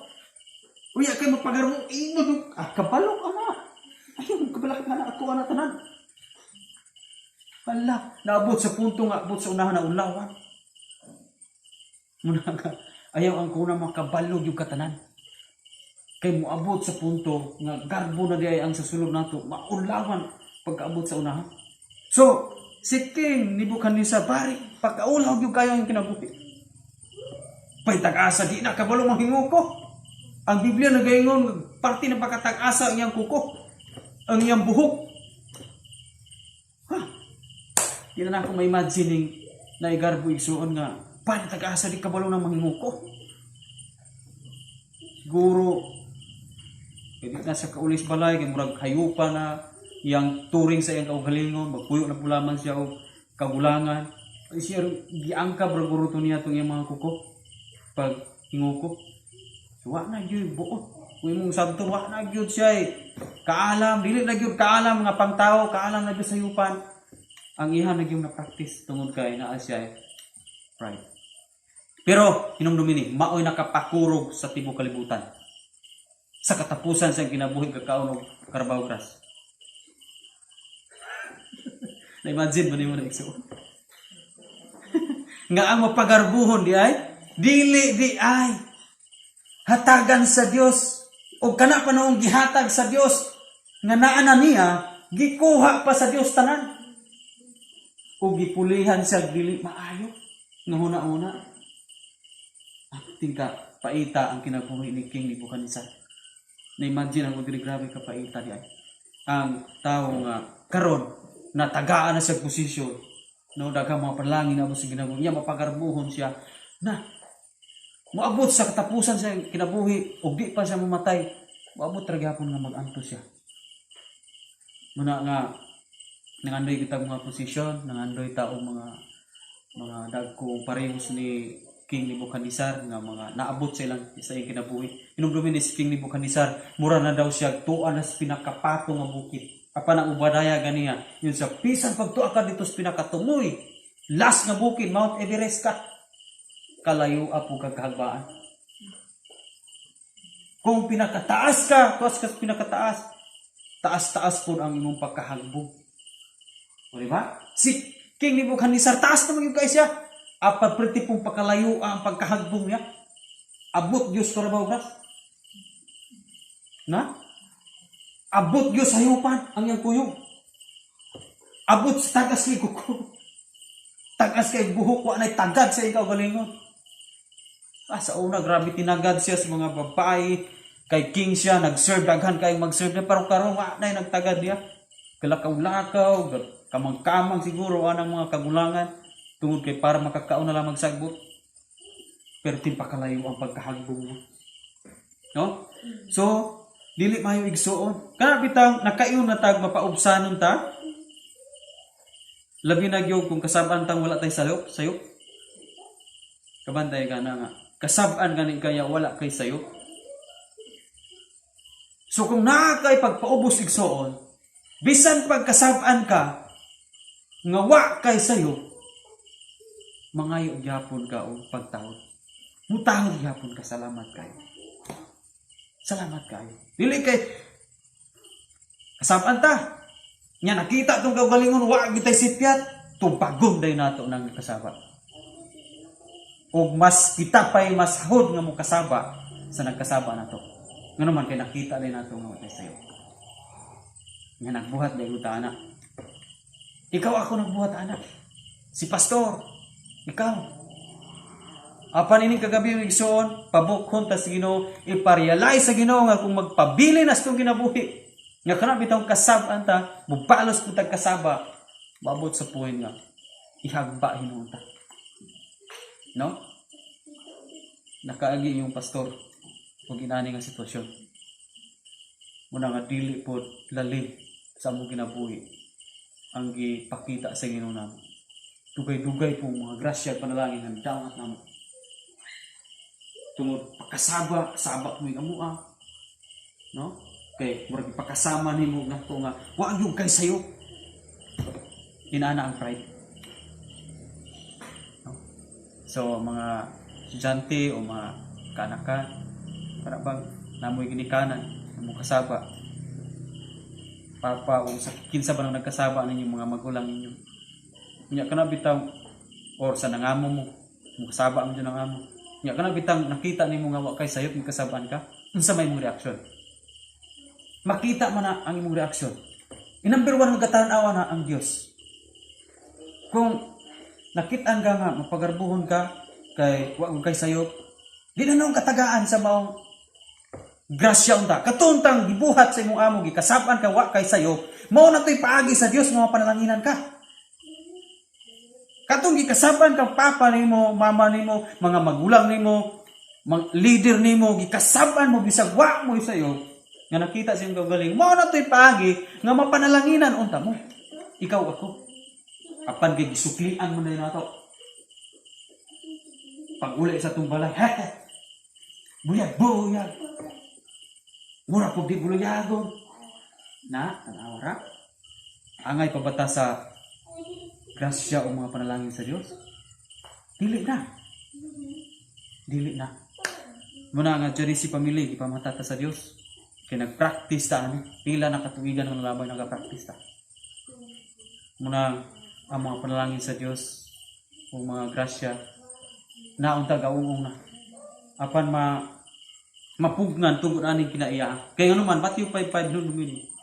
Speaker 1: Uya kay mapagarmo imo kabalo ka na. Ayun, kabalo ka na ato na tanan. Hala, naabot sa punto nga abot sa unahan na ulawan. Muna ka, ayaw ang kuna makabalo yung katanan. Kay moabot sa punto nga garbo na di ay ang sa sulod nato, maulawan pagkaabot sa unahan. So, si King Nebuchadnezzar, pare, pagkaulaw yung kaya yung kinabuhi. Pay tag-asa, di na kabalo mahinguko. Ang Biblia nagaingon, parte ng pagkatag-asa ang iyang kuko, ang iyang buhok. Ha? Di na ako ma-imagine na igarbo igsuon nga paano tag-asa di kabalo ng manginguko. Siguro kay di na sa kaulis balay kay murag hayupa na iyang turing sa iyang kaugalingon, magpuyo na pulaman siya og kagulangan. Ay siya giangkab ra guro to niya tong iyang mga kuko pag hinguko. So, wa na gyud buot. Kung imong sabton wa na gyud siya eh. Kaalam, dili na gyud kaalam nga pangtao, kaalam na gyud sa yupan. Ang iha na gyud na practice tungod kay naa siya eh, pride. Pero hinumdumi ni, maoy nakapakurog sa tibuok kalibutan. Sa katapusan sa kinabuhi kakaon og carabao grass. Na-imagine ba nimo na, igsuon? Nga ang mapagarbuhon di ay dili di ay hatagan sa Dios, o kana pa noong gihatag sa Dios nga naa na niya, gikuha pa sa Dios tanan o gipulihan siya dili maayo nga huna-huna. Tingka paita ang kinabuhi ni King Nebuchadnezzar. Na-imagine ang dili, grabe ka paita di ay ang tao nga karon natagaan na siya posisyon, no, daghang mga panalangin na sa kinabuhi niya, mapagarbuhon siya na moabot sa katapusan sa kinabuhi ug di pa siya mamatay, moabot ra gyapon nga mag-anto siya. Muna nga nangandoy kita mga posisyon, nangandoy ta og mga dagko parehos ni King Nebuchadnezzar nga mga naabot sa ilang sa iyang kinabuhi. Hinumdumi ni si King Nebuchadnezzar, mura na daw siya tuan na sa pinakapato nga bukid. Apan ang ubadaya ganiya, yun sa bisan pagtua ka dito sa pinakatumoy, last nga bukid, Mount Everest ka. Kalayo apo kag kahagbaan. Kung pinakataas ka, tuas ka sa pinakataas, taas-taas po ang imong pagkahagbong. O, di ba? Si King Nebuchadnezzar, taas naman yung kay siya. Apat priti pong pakalayo ang pagkahagbong niya. Abot Diyos Carabao grass. Na? Abot Diyos sa hayupan ang iyang kuyog. Abot sa tagas kay kuko. Tagas kay buhok, wa na'y tagad sa ikaw galingon. Ah, sa una, grabe tinagad siya sa mga babae. Kay king siya, nag-serve, daghan kayong mag-serve niya. Pero karon wa na'y nagtagad niya. Kalakaw-lakaw, kamang-kamang siguro anang mga kagulangan. Tungod kay para makakaon na lang magsagbot. Pero timpakalayo ang pagkahagbong niya. No? So, dili maayo, igsuon. Kana bitang nakayon na tag mapaubsanon ta. Labi na gyud kung kasab-an tang wala tay sayop, sayop. Kabantay ka na nga. Kasab-an gani kaya wala kay sayop. So kung naa kay pagpaubos, igsuon, bisan pagkasab-an ka nga wa kay sayop, mangayo gyapon ka og pagtahod. Mutahod gyapon ka, salamat kayo. Salamat kayo. Dili kay kasab-an ta. Nya nakita tong kaugalingon wa gitay sipyat, tubagon day nato nang kasaba. Og mas kita pay mas hod nga mo kasaba sa nagkasaba nato. Ngano man kay nakita day nato nga wa sayo. Nga nagbuhat day uta ana. Ikaw, ako nagbuhat ana. Si pastor, ikaw. Apan ining kagabi, igsoon, pabukhon ta sa Ginoo, iparealize sa Ginoo nga kung magpabili na sa itong kinabuhi, nga kana bitawng kasab-an ta, mubalos po tag kasaba, maabot sa point nga ihagba hinuon ta. No? Nakaagi yung pastor ug inani nga sitwasyon. Muna nga dili po lalim sa among kinabuhi ang gipakita sa Ginoo namo. Dugay-dugay po mga grasya at panalangin nga dawat namo. Tungod pakasaba, sabak mo yung amua. No? Kay murag ipakasama nimo nato nga wa gyud kay sayo. Inana ang pride. No? So mga estudyante o mga kanakan, para bang namoy ginikanan, namo kasaba, papa o sa kinsa ba nang nagkasaba ninyong mga magulang ninyo. Nya kana bitaw or sa nangamo mo, mo kasaba mo dyan ang amo. Nya kana bitang nakita nimo nga wa kay sayop, kasabaan ka, unsa may imong reaksyon? Makita man na ang imong reaksyon. I number one nga tan-awa na ang Dios. Kung nakitaan ka nga mapagarbuhon ka kay wa kay sayop, di na noong katagaan sa maong grasya unta. Katuntang gibuhat sa imong amo, gikasab-an ka wa kay sayop, mao na to'y paagi sa Dios nga mapanalanginan ka. Katong gikasaban kang papa nimo, mama nimo, mga magulang nimo, mga leader nimo, gikasaban mo bisag wa mo isayo nga nakita sa imong kaugalingon. Mao na to'y paagi nga mapanalanginan unta mo. Ikaw ako. Apan kay gisuklian mo na nato. Pag uli sa atong balay, buyag, buyag. Mura pug di buluyagon. Na, tanawa ra. Angay pa bata sa grasya o mga panalangin sa Dios? Dili na. Dili na. Muna nga diri si pamilya gipamata ta sa Dios. Kay nag-practice ta ani, pila na katuigan ang labay nag-practice ta. Muna ang mga panalangin sa Dios o mga grasya naunta gaungong na. Apan mapugnan tungod aning kinaiya. Kay ngano man, Matthew 5:5 nun lumini.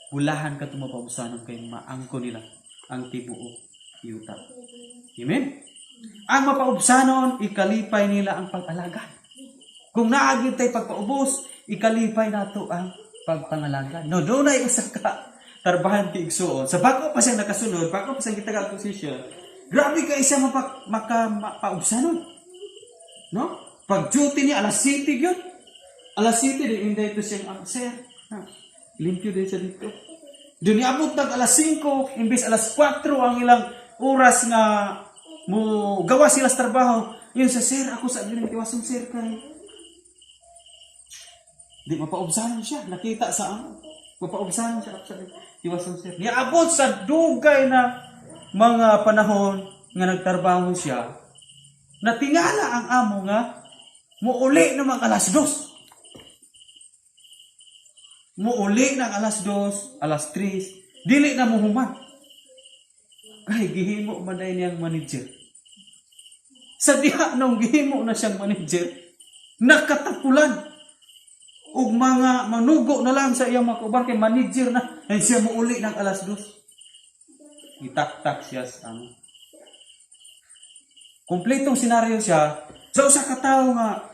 Speaker 1: Bulahan ka tumapausanon kay maangko nila ang tibuok yuta. Amen? Ang mapaubsanon, ikalipay nila ang pag-alagad. Kung naagid tay pagpaubos, ikalipay nato ang pagpangalaga. No, dunay usa ka tarbahante, igsuon. Sa bago pa siya nakasunod, bago pa siya gitaga position, grabe ka isa maka mapaubsanon. No? Pag duty niya, alas 7 yun. Alas 7, di inday ito siyang, ang sir, ha, limpyo din siya dito. Doon niabot nag alas 5, imbis alas 4 ang ilang oras nga mo gawa sila sa trabaho. Yun sa sir, ako sa gining tiwason, sir, kay di mapaubsanon siya, nakita sa amo. Mapaubsanon siya sa tiwason, sir. Niabot sa dugay na mga panahon nga nagtrabaho siya, natingala ang amo nga muuli na mga alas 2. Muuli ng alas 2, alas 3, dili na muhuman. Kay gihimo man day niyang manager. Sa diha nung gihimo na siyang manager, nakatapulan og mga manugo na lang sa iyang mga kauban kay manager na ay siya muuli ng alas 2. Gitaktak siya sa amo. Kompletong senaryo siya sa usa ka tawo nga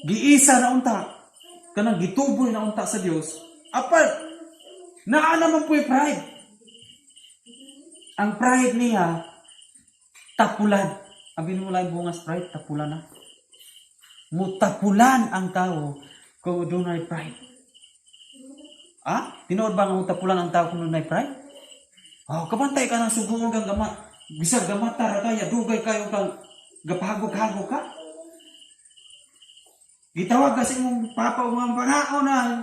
Speaker 1: giisa na unta, kanang gituboy na unta sa Dios, apan naa naman po'y pride. Ang pride niya tapulan. Abi mo lang bungas pride, tapulan na. Mutapulan ang tao kung dunay pride. Ah, tinuod ba nga mutapulan ang tao kung dunay pride? Oh, kabantay ka ng suguon kang gama. Bisag gamata ra kaya, dugay kayo kang gapahagok-hagok ka. Gitawag ka sa imong papa o mga pangao na.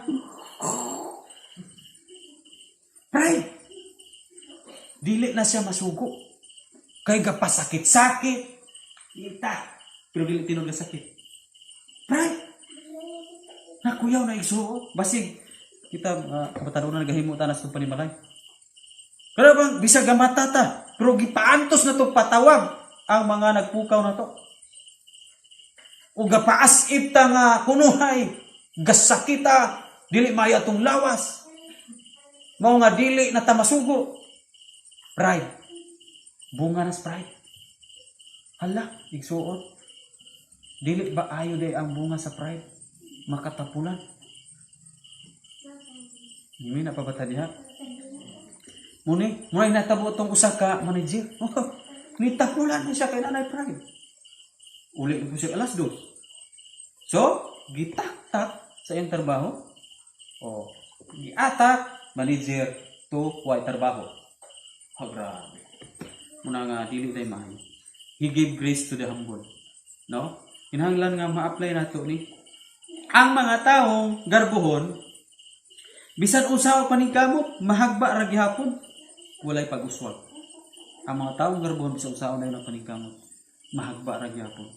Speaker 1: Pride. Dili na siya masugo. Kay gapasakit-sakit. Ita. Pero dili tinuod nga sakit. Pride. Nakuyaw na igsuo. Basig kita kabataan na nagahimo ta na sa panimalay. Pero bang bisag gamata ta, pero gipaantos na to patawag ang mga nagpukaw na to. O gapaasip ta nga kunuhay, gasakita, dili maayo atong lawas. Mao nga dili na ta masugo. Pride. Bunga na sa pride. Hala, igsuon. Dili ba ayo day ang bunga sa pride? Makatapulan. Hindi na pa ba ta diha? Muni, muna natabo itong usa ka manager. Nitapulan na siya kay nanay pride. Uli po siya alas 2. So, gitaktak sa iyang trabaho. O, giatak manager to way trabaho. Oh, grabe. Muna nga dili tay maayo. He gave grace to the humble. No? Kinahanglan nga ma-apply nato ni ang mga taong garbohon, bisan unsa pa ning kamot, mahagba ra gihapon, walay pag-uswag. Ang mga taong garbohon, bisan unsa na ang paningkamot, mahagba ra gihapon.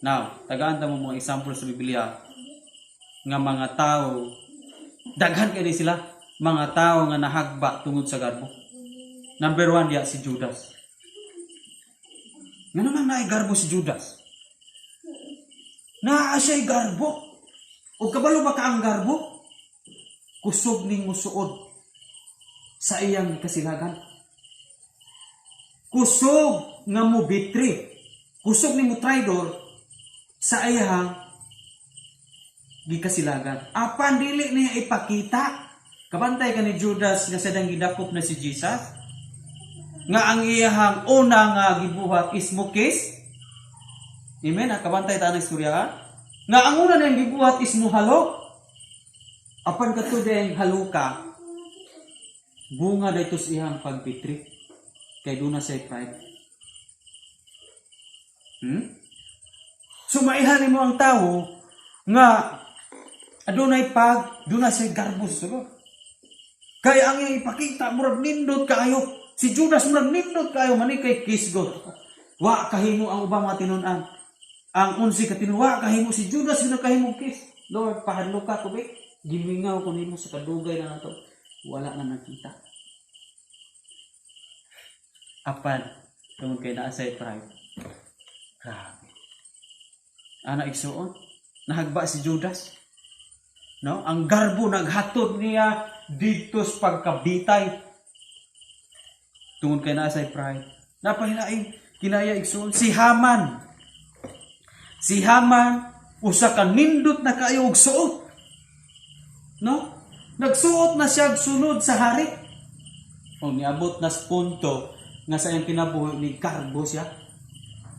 Speaker 1: Now, tagaan ta mo mga example sa Biblia nga mga tao, daghan kay ni sila, mga tao nga nahagba tungod sa garbo. Number 1 diya si Judas. Nga naman naay garbo si Judas? Naa siya'y garbo. O kabalo ba ka ang garbo? Kusog ning musuod sa iyang kasilagan. Kusog nga mo betray. Kusog ni mo traidor sa iyang gikasilagan. Apan dili niya ipakita. Kabantay ka ni Judas nga sadang gidakop na si Jesus. Nga ang iyahang una nga gibuhat is mukis. Amen, kabantay ta ang istorya ha? Nga ang una niyang gibuhat is muhalo. Apan kato diyang haluka, bunga dito sa iyang pagpitri. Kay doon na siya pride. So maihan mo ang tao nga adunay pag, doon na siya garbos. So, kaya ang iyang ipakita, murag nindot kaayo. Si Judas murag nindot kaayo, mani kay kisgot. Wa kahimo ang ubang mga tinun-an. Ang 11 ka tinun, wa kahimo si Judas yun ang kahimo kiss. Lord, pahadlok ka ko. Gimingaw ko nimo sa kadugay na nato. Wala na nakita. Apan, tungod kay naa say pride. Grabe. Ana igsuon, nahagba si Judas. No? Ang garbo naghatod niya dito sa pagkabitay. Tungod kay naa say pride. Napahilaing kinaya igsuon si Haman. Si Haman usa ka nindot na kaayo og suot. No? Nagsuot na siya sunod sa hari. O niabot na sa punto nga sa iyang kinabuhi ni garbo siya.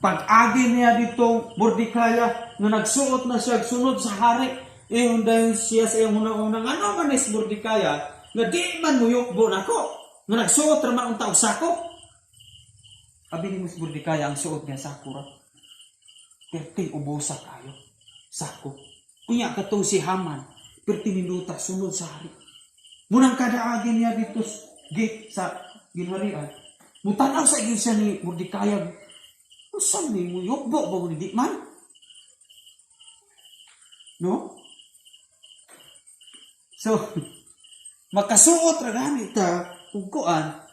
Speaker 1: Pag-agi niya ditong Mordekaya nga nagsuot na siya sunod sa hari, ingon dayon siya sa iyang una-unang ano man is Mordekaya nga di man muyukbo nako nga nagsuot ra man unta og sako. Abi ni Mordekaya ang suot niya sako ra. Perting ubosa kayo. Sako. Unya katong si Haman, perti minuta sunod sa hari. Munang kada agi niya dito gate sa ginharian. Mutanaw sa iglesia ni Mordekaya. Unsa ni muyukbo ba ni di man? No? So, makasuot ra gani ta ug kuan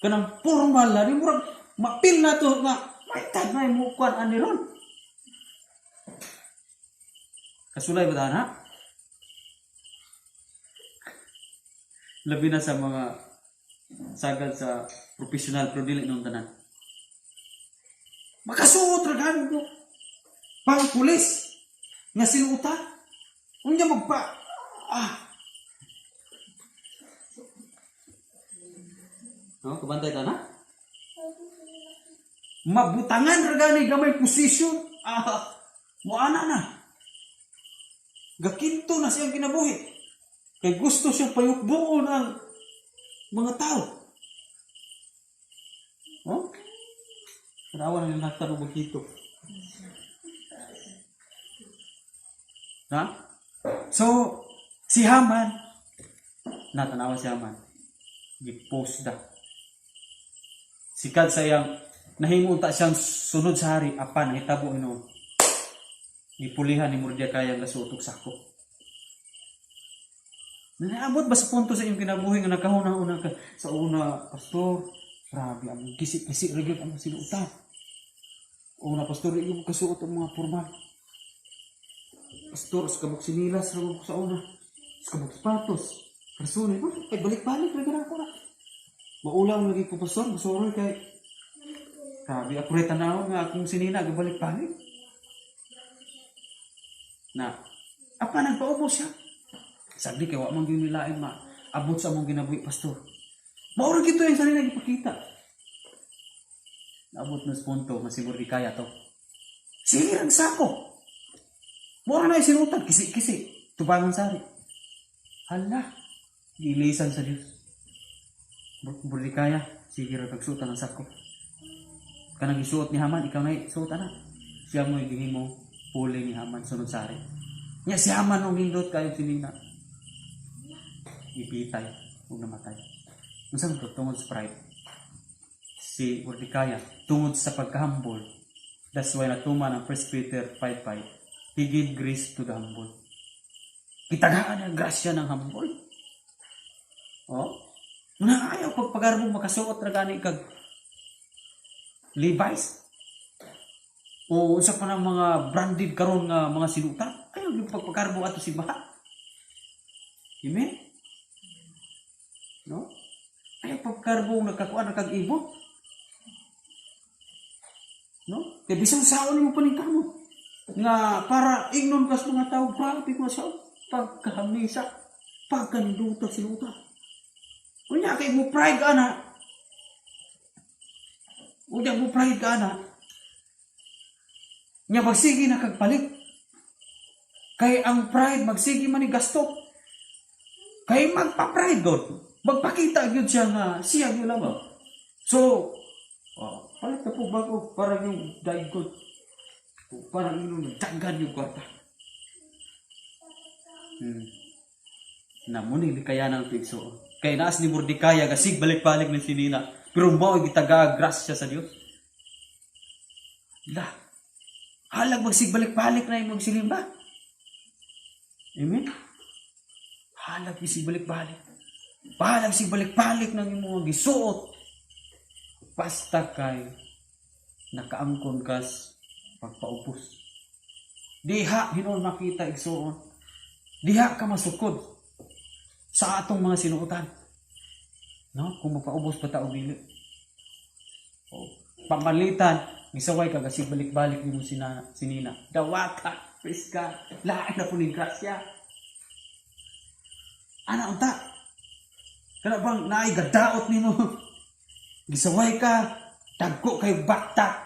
Speaker 1: kanang formal na di murag mapil na to nga may tag na mo kuan ani ron. Kasulay ba ta na? Labi na sa mga sagad sa professional pero dili nung tanan. Makasuot ra gani ko. Pang pulis nga sinuotan. Unya magpa No, kabantay ta na? Mabutangan ra gani gamay posisyon. Moana na. Gakinto na siyang kinabuhi. Kay gusto siya payukbuon ang mga tao. Oh? Tanawa na nila tanong magkito. Ha? So, si Haman, natanawa si Haman, gipost da. Sikad sa iyang, nahimunta siyang sunod sa hari, apan, nahitabo ino. Gipulihan ni Mordecai ang gasuot og sako. Naabot ba sa punto sa iyong kinabuhi nga nakahuna-una ka sa una, pastor, grabe, ang kisi-kisi, regyod ang sinuotan. Una, pastor, iyo kasuot ang mga formal. Pastor, sa kabuk sinilas, sa una. Sa kabuk sapatos. Karsunin, ay, balik-balik, regyod ako na. Maulaw lagi ko, pastor, masorol kay grabe, ako rin tanaw nga akong sinina, gabalik-balik. Na, apa, nagpaubos siya. Sagdi kay wa man gyud nilain ma abot sa among ginabuhi, pastor. Maura gito yung sarili ipakita. Naabot na sa punto nga si Mordecai to. Sige ang sako. Maura na isinutan kisi-kisi tubangan sari. Hala, gilisan sa Dios. Mordecai, sige ra kag suotan ang sako. Kanang gisuot ni Haman, ikaw na suot ana. Siya mo gihimo puli ni Haman sunod sari. Nya si Haman ang hindot kayo sinina. Ipitay ug namatay. Unsa man to tungod sa pride? Si Mordecai tungod sa pagkahambol. That's why natuman ang 1 Peter 5:5. He gave grace to the humble. Gitagaan ang grasya ng humble. Oh? Muna ayaw pagpagarbo makasuot ra gani kag Levi's. O unsa pa ng mga branded karon nga mga sinutan. Ayaw yung pagpagarbo ato si Baha. Amen? No? Ayaw pagkarbo nagkakuan kag ibo. No? Kay bisan saon nimo paningkamot nga para ignon kas mga tao, grabe ko sa pagkahamisa, pagkanduta sinuta. Unya kay mo pride ana. Unya mo pride ka na. Nya magsige na kag palit. Kay ang pride magsige man ni gasto. Kay magpa-pride god. Magpakita gyud siya nga siya gyud lamang. So, oh, palit na po bago para yung daig ko. Para yung daghan yung kwarta. Na mo ni likayanan ang igsuon. Kay naas ni Mordecai gasig balik-balik ni sinina. Pero mao gitaga grasya sa Dios. La. Halag magsig balik-balik na imong silimba. Amen. Halag isig balik-balik. Bahalag sig balik-balik ng imong gisuot. Basta kay nakaangkon kas pagpaubos. Diha hinuon makita igsuon. Diha ka masukod sa atong mga sinuotan. No? Kung magpaubos pa ta og dili. O, pamalitan, gisaway ka kasi balik-balik nimo sinina. Dawata, praise God. Lain na po ni grasya. Ana unta. Kana bang naay gadaot nimo? Gisaway ka, dagko kay bakta.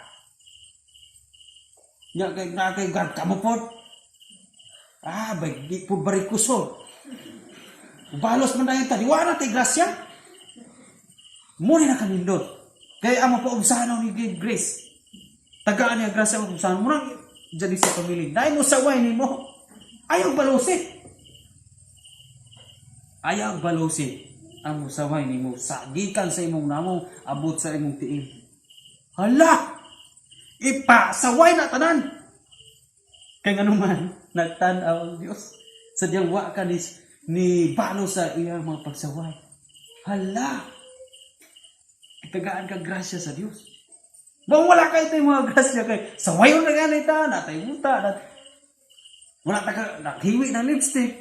Speaker 1: Nya kay na kay gad kamo pod. Ah, bay di po barikuso. Balos man dayon ta, di wala tay grasya. Mo ni nakanindot. Kay ang mapaubsahan ni give grace. Tagaan niya grasya mapaubsahan mo nang jadi sa pamilya. Dai mo saway nimo. Ayaw balusi. Ayaw balusi ang musaway nimo sa gikan sa imong namo abot sa imong tiil. Hala! Ipasaway na tanan. Kay nganuman nagtan-aw ang Dios sadyang wa ka ni balo sa iyang mga pagsaway. Hala! Itagaan ka grasya sa Dios. Bang wala kay ito mga grasya kay sawayon na ganit ta, natay buta, nat, wala ta ka naghiwi ng lipstick.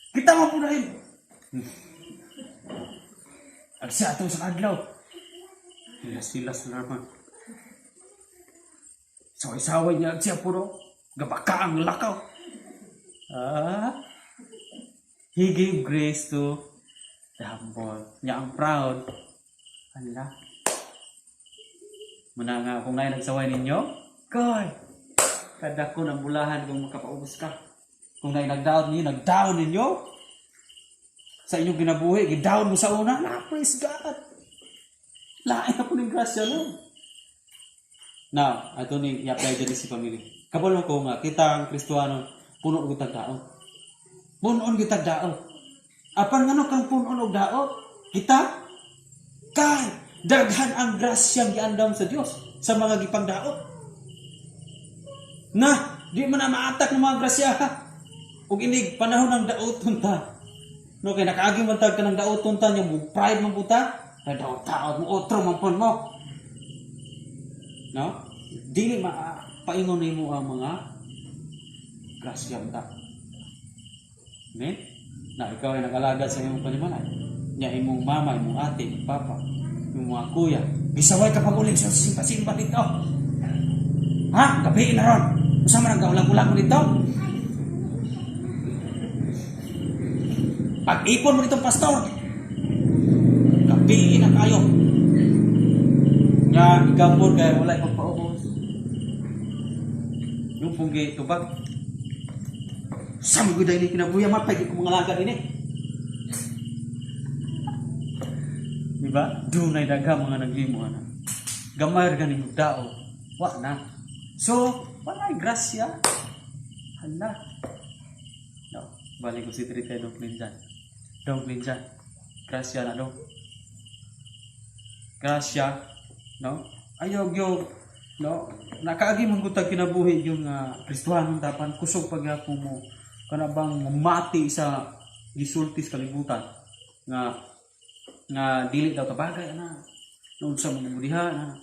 Speaker 1: Kita mo po na yun. Ang siya ato sa adlaw. Hilas-hilas na naman. Saway-saway niya siya puro. Gabaka ang lakaw. Ah, he gave grace to the humble. Niya ang proud. Ala. Muna nga kung ngayon nagsaway ninyo, God, kadako ng bulahan kung makapaubos ka. Kung ngayon nagdaon ninyo, nagdaon ninyo. Sa inyong ginabuhi, gidown mo sa una, na, praise God. Lain na po ng grasya, no? Now, ato ni i-apply dyan si family. Kabalo ko nga, kita ang Kristuano, puno og daot. Puno og daot. Apan ngano kang puno og daot? Kita kay daghan ang grasyang giandam sa Dios sa mga gipangdaot. Na, di man na maatak ng mga grasya. Ug inig panahon ng daoton ta. No kay nakaagi man tag kanang daoton ta nya mo pride man puta. Na daot taot mo otro man pud mo. No? Dili ma paingon nimo ang mga grasya ta. Amen? Na ikaw ay nag-alagad sa imong panimalay. Nya imong mama, imong ate, imong papa, imong mga kuya. Gisaway ka pag-uling sa simba-simba dito. Ha? Gabi na ron. Usa man ang gaulag-ulag mo dito? Pag-ipon mo ditong pastor. Gabi na kayo. Nga, ikaw po kaya wala ipagpaubos. Yung punggi tubag. Sa mga guday ni kinabuya, mapay di ko mga lagad ini. Diba? Dunay daga mga naghimo ana. Gamay ra ganing dao. Wa na. So, walay grasya. Hala. No, balik ko si Trita dong Linjan. Dong Linjan. Grasya na dong. Grasya, no? Ayaw gyud, no? Nakaagi man gud tag kinabuhi yung Kristohanon dapan kusog pagyapon mo kana bang mati sa gisulti sa kalibutan nga nga dili daw tabagay ana noon sa mga budiha na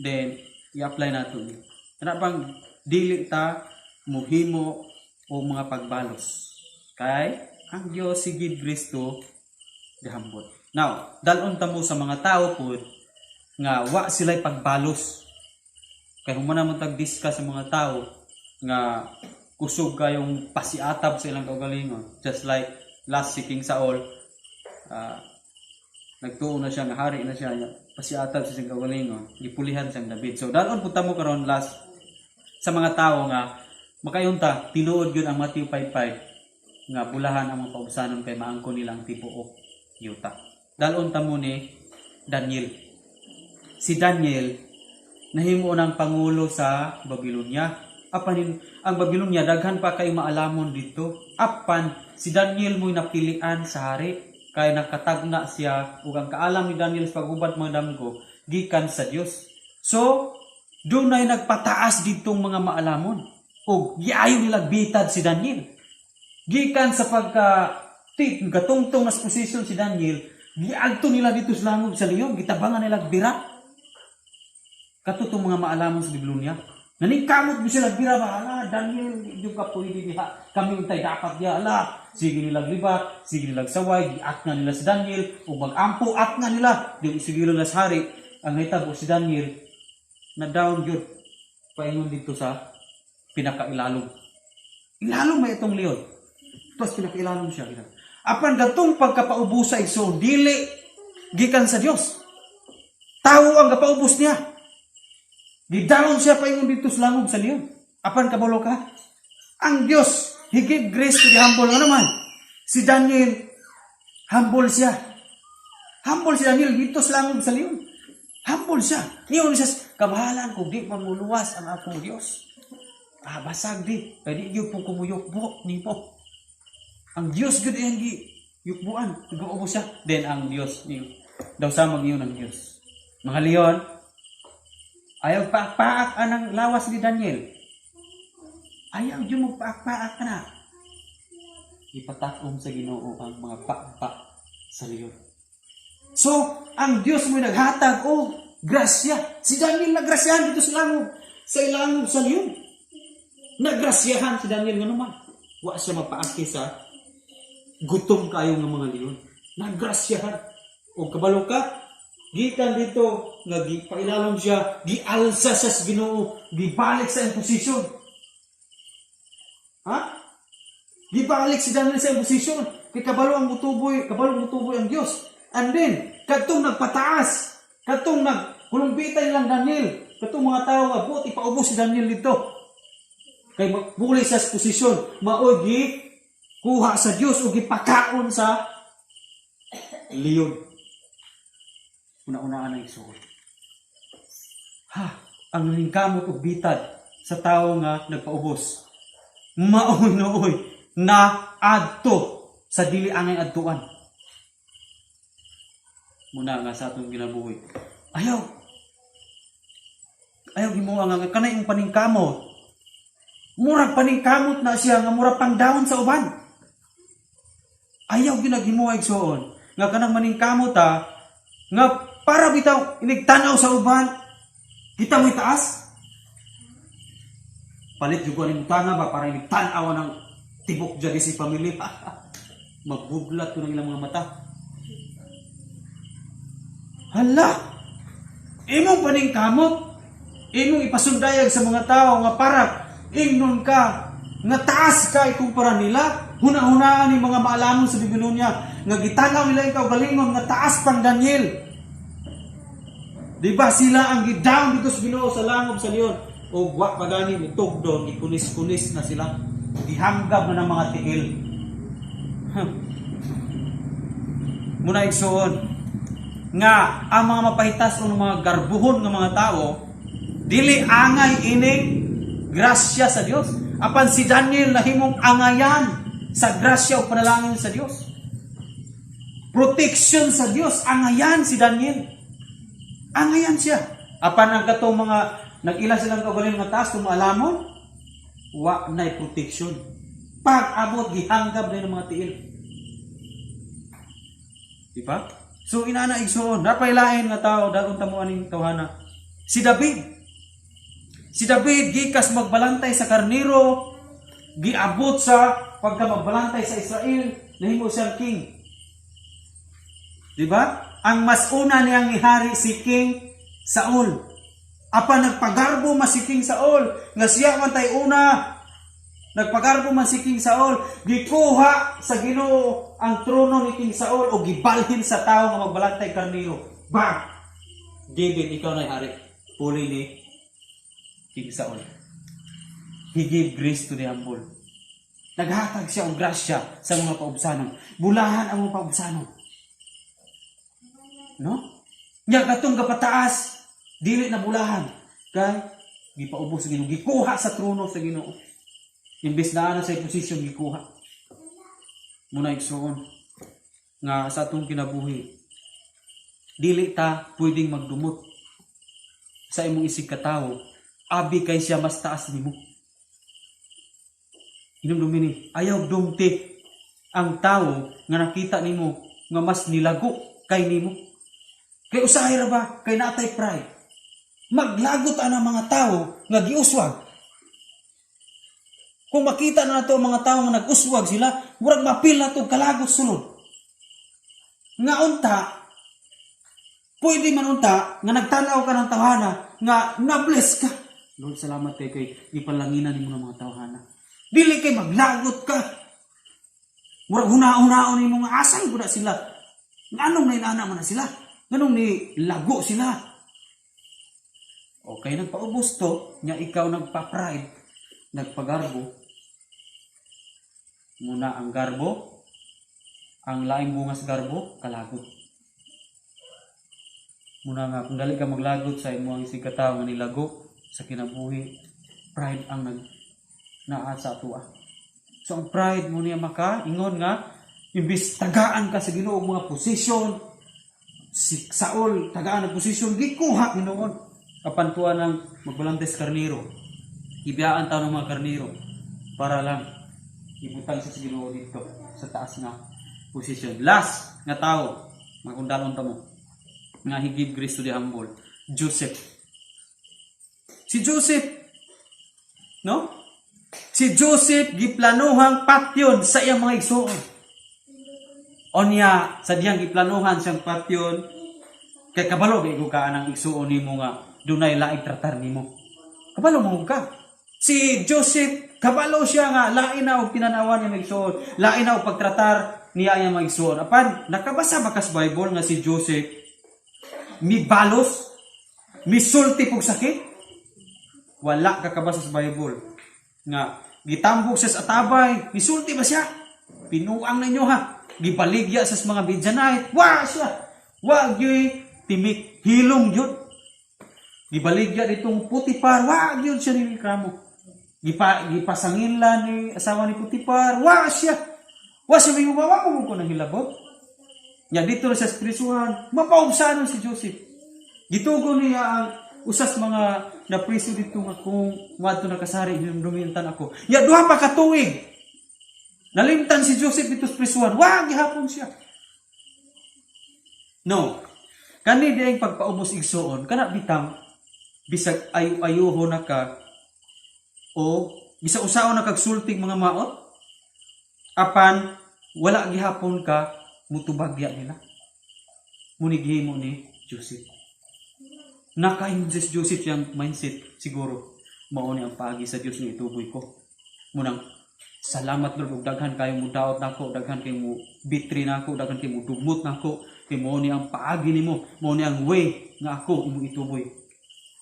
Speaker 1: then i-apply nato ni kana bang dili ta muhimo o mga pagbalos kay ang Dios si give grace to the humble. Now, dalon ta mo sa mga tao pud nga wa sila'y pagbalos. Kay human naman tag-discuss sa mga tao nga kusog kayong pasiatab sa ilang kaugalingon. Just like last si King Saul, Nagtuo na siya nga hari na siya, pasiatag sa siyang kaugalingon, gipulihan siyang David. So dalon punta mo karon last sa mga tawo nga makayunta tinuod gyud ang Matthew 5:5 nga bulahan ang mga paubsanon kay maangkon nila ang tibuok yuta. Dalon ta mo ni Daniel. Si Daniel nahimo ng pangulo sa Babylonia. Apan ang Babylonia daghan pa kay maalamon dito. Apan si Daniel mo'y napilian sa hari kay nakatagna siya ug ang kaalam ni Daniel sa paghubad mga damgo gikan sa Dios. So dunay nagpataas ditong mga maalamon ug giayo nila bitad si Daniel. Gikan sa pagka gatungtong na sa posisyon si Daniel, giadto nila dito sa langog sa leon, gitabangan nila bira. Kato tong mga maalamon sa Babylonia. Naningkamot mo sila bira ba? Ala, Daniel, di ka pwede diha. Kami untay dapat diha. Ala, sige nila libat, sige nila saway, giat nga nila si Daniel, ug magampo at nga nila. Di sige nila sa hari. Ang hitabo si Daniel, na down gyud paingon dito sa pinakailalom. Ilalom may itong leon. Tapos pinakailalom siya. Apan gatong pagkapaubusa igsoon, dili gikan sa Dios. Tao ang gapaubos niya. Gidown siya paingon dito sa langog sa leon. Apan kabalo ka, ang Dios, He give grace to the humble. Ano man? Si Daniel, humble siya. Humble si Daniel dito sa langog sa leon. Humble siya. Niyon siya, kabahalan kung di man muluwas ang akong Dios. Ah, basag di. Kaya di gyud po kumuyukbo nimo. Ang Dios gud ang gi yukbuan. Nag-uubos siya. Then ang Dios niyo. Daw sa mag-iyon ang Dios. Mga leon, ayaw paak-paak anang lawas ni Daniel. Ayaw yun magpaak-paak na. Ipatakom sa Ginoo ang mga pakpak sa leon. So, ang Dios mo naghatag og grasya. Si Daniel nagrasyahan dito sa langog, sa ilangog sa leon. Nagrasyahan si Daniel nga naman. Wa siya mapaaki sa gutom kayo nga mga leon. Nagrasyahan. O kabalo ka, gikan dito, nga gipailalom siya, gialsa siya sa Ginoo, gibalik sa iyang posisyon. Ha? Gibalik si Daniel sa iyang posisyon. Kay kabalo ang mutuboy ang Dios. And then, kadtong nagpataas, kadtong nagkulumbitay lang Daniel, kadtong mga tao nga buot ipaubos si Daniel dito. Kay muli sa posisyon, maoy gi kuha sa Dios o gipakaon sa leon. Una-unaan ang igsuon. Ha, ang naningkamot og bitad sa tawo nga nagpaubos. Maoy nooy na adto sa dili angay adtuan. Muna nga sa atong ginabuhi. Ayaw. Ayaw himo nga kanay imong paningkamot. Murag paningkamot na siya nga murag pang down sa uban. Ayaw ginaghimo igsuon nga kanang maningkamot ta nga para bitaw inigtanaw sa uban kita mo'y taas. Palit jud ko ani tanga ba para inigtan-aw ng tibok dyan si pamilya. Mabuglat ko ng ilang mga mata. Hala! Imong paningkamot, imong ipasundayag sa mga tao nga para ingnon ka, nga taas ka ikumpara nila, huna-hunaan ni mga maalamon sa Babylonia, nga gitanaw nila ikaw galingon, nga taas pang Daniel. Di ba sila ang gidown dito sa Ginoo sa langob sa leon? O wa pa gani mitugdon, gikunis-kunis na sila. Gihanggab na ng mga tiil. Huh. Muna igsuon nga ang mga mapahitas o mga garbuhon nga mga tao dili angay ining grasya sa Dios. Apan si Daniel nahimong angayan sa grasya o panalangin sa Dios. Protection sa Dios, angayan si Daniel. Angayan siya. Apan ang katong mga nag-ila silang kaugalingon nga taas kung maalamon, wa na'y protection. Pag abot gihanggab na ng mga tiil. Di ba? So inana igsuon, napailain nga tao dagong tamo aning tawhana. Si David. Si David gikas magbalantay sa karniro, giabot sa pagka magbalantay sa Israel, nahimo siyang king. Di ba? Ang mas una niyang ihari si King Saul. Apan nagpagarbo mas si King Saul nga siya man tay una. Nagpagarbo man si King Saul, gikuha sa Ginoo ang trono ni King Saul o gibalhin sa tao nga magbalantay karnero. Bang! David, ikaw na hari. Puli ni King Saul. He gave grace to the humble. Naghatag siya og grasya sa mga paubsanon. Bulahan ang mga paubsanon. No? Nya katong gapataas, dili na bulahan. Kay gipaubos sa Ginoo, gikuha sa trono sa Ginoo. Imbes na ana sa posisyon, gikuha. Muna, igsuon, nga sa atong kinabuhi, dili ta pwedeng magdumot sa imong isig katawo, abi kay siya mas taas nimo. Hinumdumi ni, ayaw dumti ang tawo nga nakita nimo nga mas nilago kay nimo. Kay usahay ra ba kay natay pride. Maglagot ana mga tawo nga giuswag. Kung makita na nato ang mga tawo nga nag-uswag sila, murag mapil na to kalagot sulod. Nga unta, pwede man unta nga nagtanaw ka ng tawhana nga na-bless ka. Lord, salamat kay gipalanginan nimo ng mga tawhana. Dili kay maglagot ka. Murag huna-hunaon nimo nga asan gud na sila. Nganong nainana man na sila? Nganong ni lago sila? Okay, nagpaubos to, nya ikaw nagpa-pride, nagpagarbo. Muna ang garbo, ang laing bunga sa garbo, kalagot. Muna nga, kung dali ka maglagot sa imong isig katawo nga nilago sa kinabuhi, pride ang nag naa sa atoa. So ang pride mo niya maka ingon nga imbis tagaan ka sa Ginoo og mga posisyon, si Saul tagaan ang posisyon, gikuha hinuon. Apan tuwa ng magbalantay karniro. Ibiyaan ta ng mga karniro para lang ibutang sa Ginoo dito sa taas nga posisyon. Last nga tao, magundalon ta mo nga he give grace to the humble, Joseph. Si Joseph, no? Si Joseph giplanuhang patyon sa iyang mga igsuon. Onya sa diyang giplanuhan siyang patyon, kay kabalo kay ka anang igsuon nimo nga dunay laing tratar nimo. Kabalo mo ka. Si Joseph kabalo siya nga lain na og tinanawan niya mga igsuon, lain na og pagtratar niya iyang mga igsuon. Apan nakabasa ba kas Bible nga si Joseph mibalos, misulti pug sakit? Wala ka kabasa sa Bible nga gitambok siya sa atabay, misulti ba siya? Pinuang ninyo ha. Gibaligya sa mga Midianite. Wa siya. Wa gyud timik, hilom gyud. Gibaligya ditong Putipar, wa gyud siya ni reklamo. Gipasangila ni asawa ni Putipar, wa siya. Wa siya may wa mo ko nang hilabot. Nya dito na siya sa prisuhan, mapaubsanon si Joseph. Gitugon niya ang usas mga napriso dito nga kung wadto nakasari hinumdumintan ako. Nya duha pa ka tuig. Nalimtan si Joseph dito sa prisuhan. Wa gihapon siya. No. Kani diay pagpaubos, igsuon, kana bitang bisag ayo-ayuho na ka o bisag usaon na kag sultig mga maot, apan wala gihapon ka mutubagya nila. Muni gihimo ni Joseph. Nakaingon si Joseph siyang mindset siguro, mao ni ang paagi sa Dios nga ituboy ko. Munang salamat, Lord, ug daghan kayo mo daot nako, daghan kayo mo betray nako, daghan kayo mo dugmot nako, kay mao ni ang paagi nimo, mao ni ang way nga ako imong ituboy.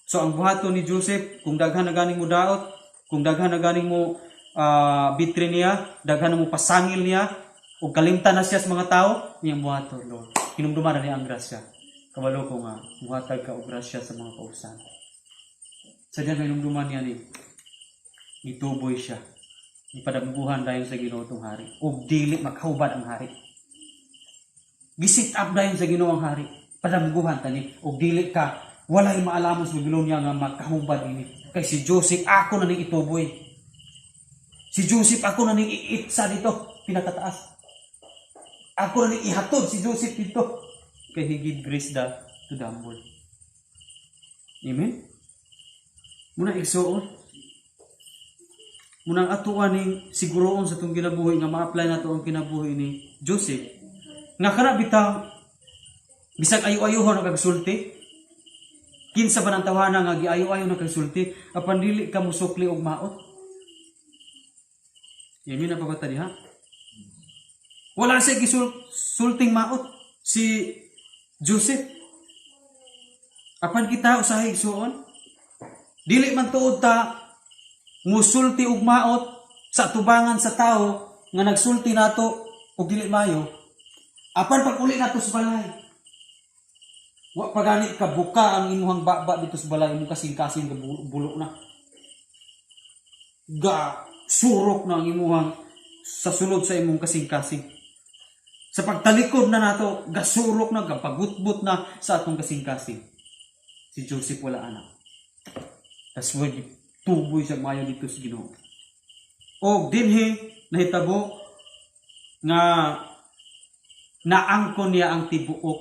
Speaker 1: So ang buhaton ni Joseph, kung daghan na ganing mo daot, kung daghan na ganing mo betray niya, daghan na mo pasangil niya, ug kalimtan na siya sa mga tao, niyang buhaton, Lord, hinumduman na niya ang grasya. Kabalo ko nga muhatag ka og grasya sa mga kausan. Sa diyan hinumduman niya ni gituboy siya. Ipadamguhan dayon sa Ginoo tong hari. Ug dili makahubad ang hari. Gisit up dayon sa Ginoo ang hari. Padamguhan tani ug dili ka walay maalamon sa Babylonia nga makahubad ini. Kay si Joseph ako na ning ituboy. Si Joseph ako na ning iitsa dito pinakataas. Ako na ning ihatod si Joseph dito. Kay he give grace da to the humble. Amen? Muna, igsuon, munang atuan ning siguroon sa itong kinabuhi nga ma-apply nato ang kinabuhi ni Joseph. Nga kana bitaw bisag ayo-ayohon ang kagsulti. Kinsa ba ng tawhana nga giayo-ayo na kagsulti, apan dili ka musukli og maot. Yamin na pa ba ta diha? Wala siya gisulting maot si Joseph. Apan kita usahay, igsuon, dili man tuod ta musulti og maot sa tubangan sa tao nga nagsulti nato og dili mayo. Apan pag uli nato sa balay, wa pa gani ka buka ang imuhang baba dito sa balay, imong kasing-kasing ga bulo na. Ga surok na ang imuhang sa sulod sa imong kasing-kasing. Sa pagtalikod na nato, gasurok na, gapagutbot na sa atong kasing-kasing. Si Joseph wala anak. That's why tuboy siya mayo dito sa Ginoo. O dinhi nahitabo nga naangkon niya ang tibuok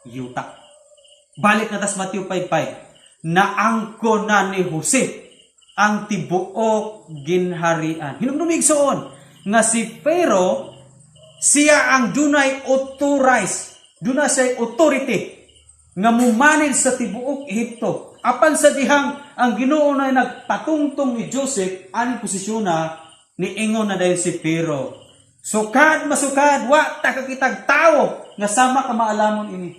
Speaker 1: yuta. Balik na tas Matthew 5:5. Naangkon na ni Jose ang tibuok ginharian. Hinumdumi, igsoon, nga si Pharaoh, siya ang dunay authorized, dunay siya authority nga mumanage sa tibuok Ehipto. Apan sa dihang ang Ginoo na nagpatungtong ni Joseph aning posisyon na niingon na dahil si Pharaoh. "Sukad masukad, wa ta kakitag tawo nga sama ka maalamon ini."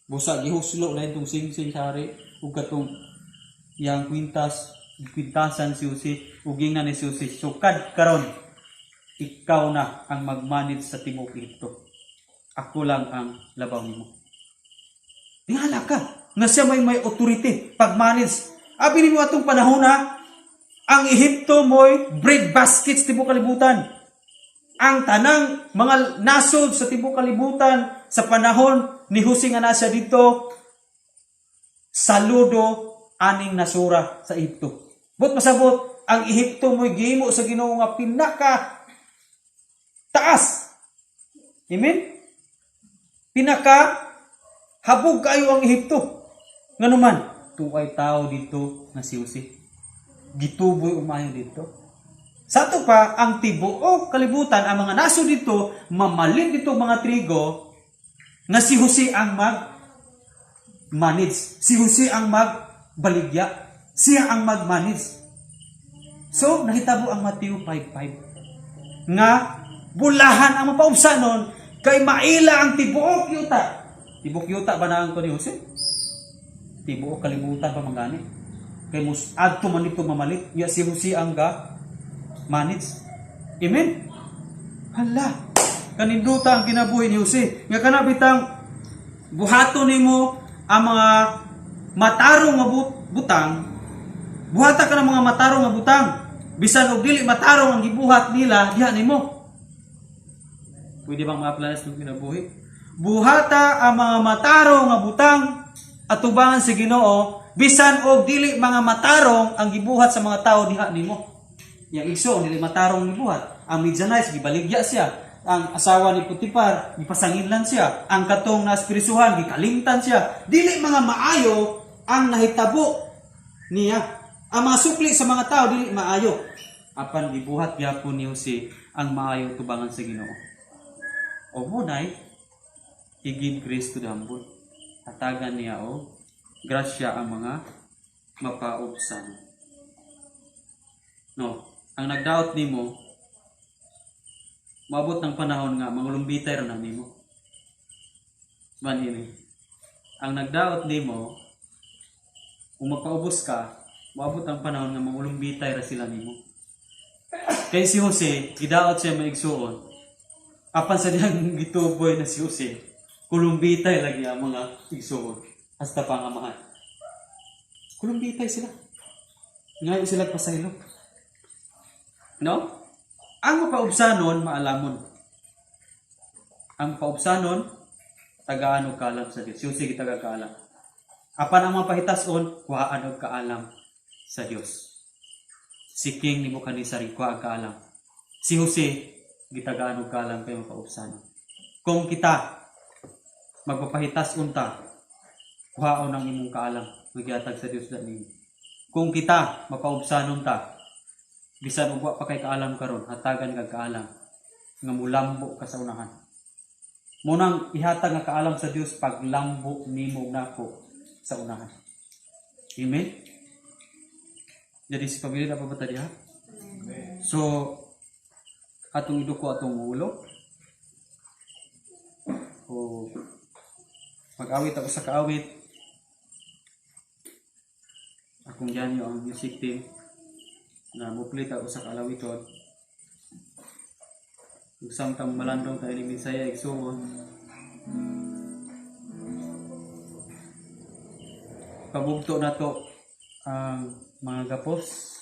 Speaker 1: Busa gihuslo na itong sing-sing sa hari ug katong iyang kwintas, kwintasan si Jose ug gingnan ni si Jose, "Sukad karon ikaw na ang magmanage sa tibuok Ehipto. Ako lang ang labaw nimo." Tingala ka nga siya may authority pag-manage. Abi nimo atong panahon na ang Ehipto mo'y bread baskets tibuok kalibutan. Ang tanang mga nasod sa tibuok kalibutan sa panahon ni Jose nga nasa dito, saludo aning nasura sa Ehipto. But pasabot, ang Ehipto mo'y gihimo sa Ginoo nga pinaka taas. Amen? Pinaka habog kayo ang Ehipto. Nganuman, tuay tao dito nga si Jose. Gituboy umayo dito. Sa ato pa, ang tibuok kalibutan, ang mga nasod dito, mamalit dito mga trigo, nga si Jose ang mag manage. Si Jose ang magbaligya. Siya ang mag-manage. So, nahitabo ang Matthew 5:5. Nga, bulahan ang mapaubsanon, kay maila ang tibuok yuta. Tibuok yuta ba na ang ni Jose? Tibuok kalibutan pa mangani. Kay mus adto man dito mamalit, ya si Jose ang ga manage. Amen? Hala, kaninduta ang kinabuhi ni Jose. Nga kana bitang buhaton nimo ang mga matarong nga butang, buhata ka ng mga matarong nga butang. Bisan og dili matarong ang gibuhat nila, diha nimo. Pwede bang ma-apply sa kinabuhi? Buhata ang mga matarong nga butang atubangan sa Ginoo, bisan og dili mga matarong ang gibuhat sa mga tao diha nimo. Yang igsoon dili matarong gibuhat. Ang Midianites gibaligya siya. Ang asawa ni Potifar gipasanginlan siya. Ang katong nasprisuhan gikalimtan siya. Dili mga maayo ang nahitabo niya. Ang mga sukli sa mga tao dili maayo. Apan gibuhat gyapon ni Jose ang maayo tubangan sa Ginoo. O munay, he give grace to the humble. Hatagan niya og grasya ang mga mapaubsan. No, ang nagdaot nimo, maabot ng panahon nga mangulumbitay ra na nimo. Man ini. Ang nagdaot nimo, kung magpaubos ka, maabot ang panahon nga mangulumbitay ra sila nimo. Kay si Jose, gidaot siya maigsuon. Apan sa diyang gituboy na si Jose, kulumbitay lagi ang mga igsuon. Hasta pa nga amahan. Kulumbitay sila. Ngayon sila pasaylo. No? Ang mapaubsanon, maalamon. Ang mapaubsanon, tagaan og kaalam sa Dios. Si Jose gitagaan kaalam. Apan ang mga pahitason, kuhaan og kaalam sa Dios. Si King Nebuchadnezzar kuha ang kaalam. Si Jose gitagaan og kaalam kay mapaubsanon. Kung kita magpapahitas unta, kuhaon ang imong kaalam magiatag sa Dios nimo. Kung kita mapaubsanon ta, bisan og wa pa kay kaalam karon, hatagan kag kaalam nga mulambo ka sa unahan. Munang ihatag nga kaalam sa Dios paglambo nimo nako sa unahan. Amen. Jadi si pamilya na pa ba ta diha? So, Atong iduko atong ulo. O mag-awit ako sa kaawit. Akong janyo ang music team na muplit ako sa kaalawiton. Ug samtang malandong tayo ni Minsaya igsuon. Pabugto na to ang mga gapos.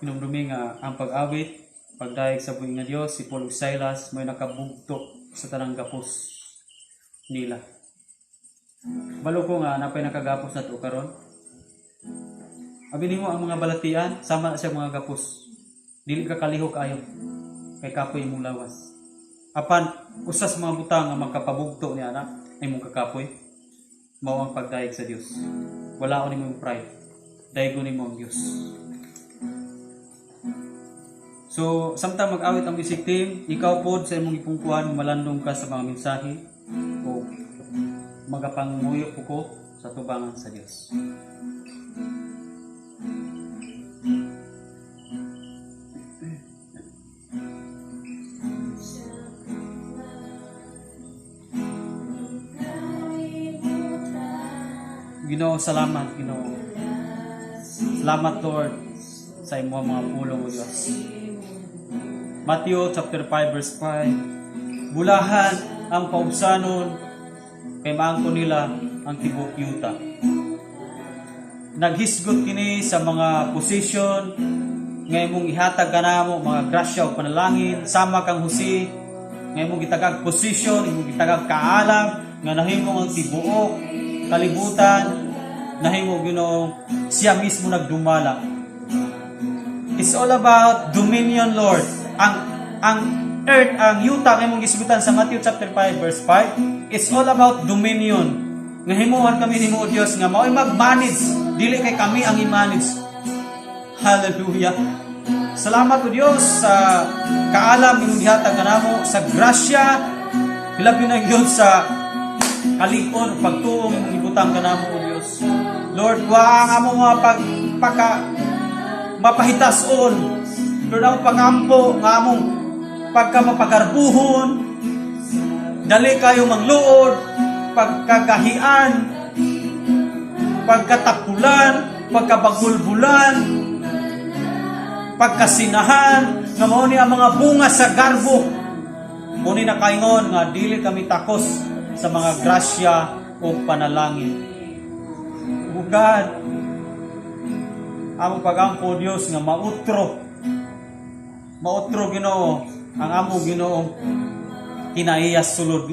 Speaker 1: Hinumdumi nga ang pag-awit, pagdayeg sa buhi nga Dios, si Paul ug Silas may nakabugto sa tanang gapos nila. Balo ko nga napay nakagapos na to karon. Abi nimo ang mga balatian sama na siya mga gapos. Dili ka kalihok ayo kay kapoy imong lawas. Apan usa sa mga butang nga makapabugto ni ana ay imong kakapoy mao ang pagdayeg sa Dios. Wala nimo imong pride. Daygon nimo ang Dios. So, samtang mag-awit ang music team, ikaw pod sa imong ipungkuan, malandong ka sa mga mensahe o magapanguyo po ko sa tubangan sa Dios. Ginoo, salamat, Ginoo. Salamat, Lord, sa imong mga pulong, O Dios. Matthew chapter 5 verse 5. Bulahan ang paubsanon kay maangko nila ang tibuok yuta. Naghisgot kini sa mga posisyon nga imong ihatag kanamo mga grasya ug panalangin sama kang Jose nga imong gitagag posisyon, imong gitagag kaalam nga nahimo ang tibuok kalibutan, nahimo, Ginoo, siya mismo nagdumala. It's all about dominion, Lord. Ang earth, ang yuta nga imong gisgutan sa Matthew chapter 5 verse 5, it's all about dominion. Nga himuon kami nimo, O Dios, nga mao'y mag-manage, dili kay kami ang i-manage. Hallelujah. Salamat, O Dios, sa kaalam imong gihatag kanamo, sa grasya, hilabi na gyud sa kalig-on pagtuong imong ibutang kanamo, O Dios. Lord, wa ang among mga pag paka mapahitason. Lord, ang pangampo nga among pagka mapagarbuhon, dali kayo mangluod, pagkagahian, pagkatapulan, pagkabagulbulan, pagkasinahan, nga mao ni ang mga bunga sa garbo. Mao ni nakaingon nga dili kami takos sa mga grasya o panalangin. O God, among pagampo, Dios, nga mautro. Mautro, Ginoo, ang among Ginoo kinaiyas sulod.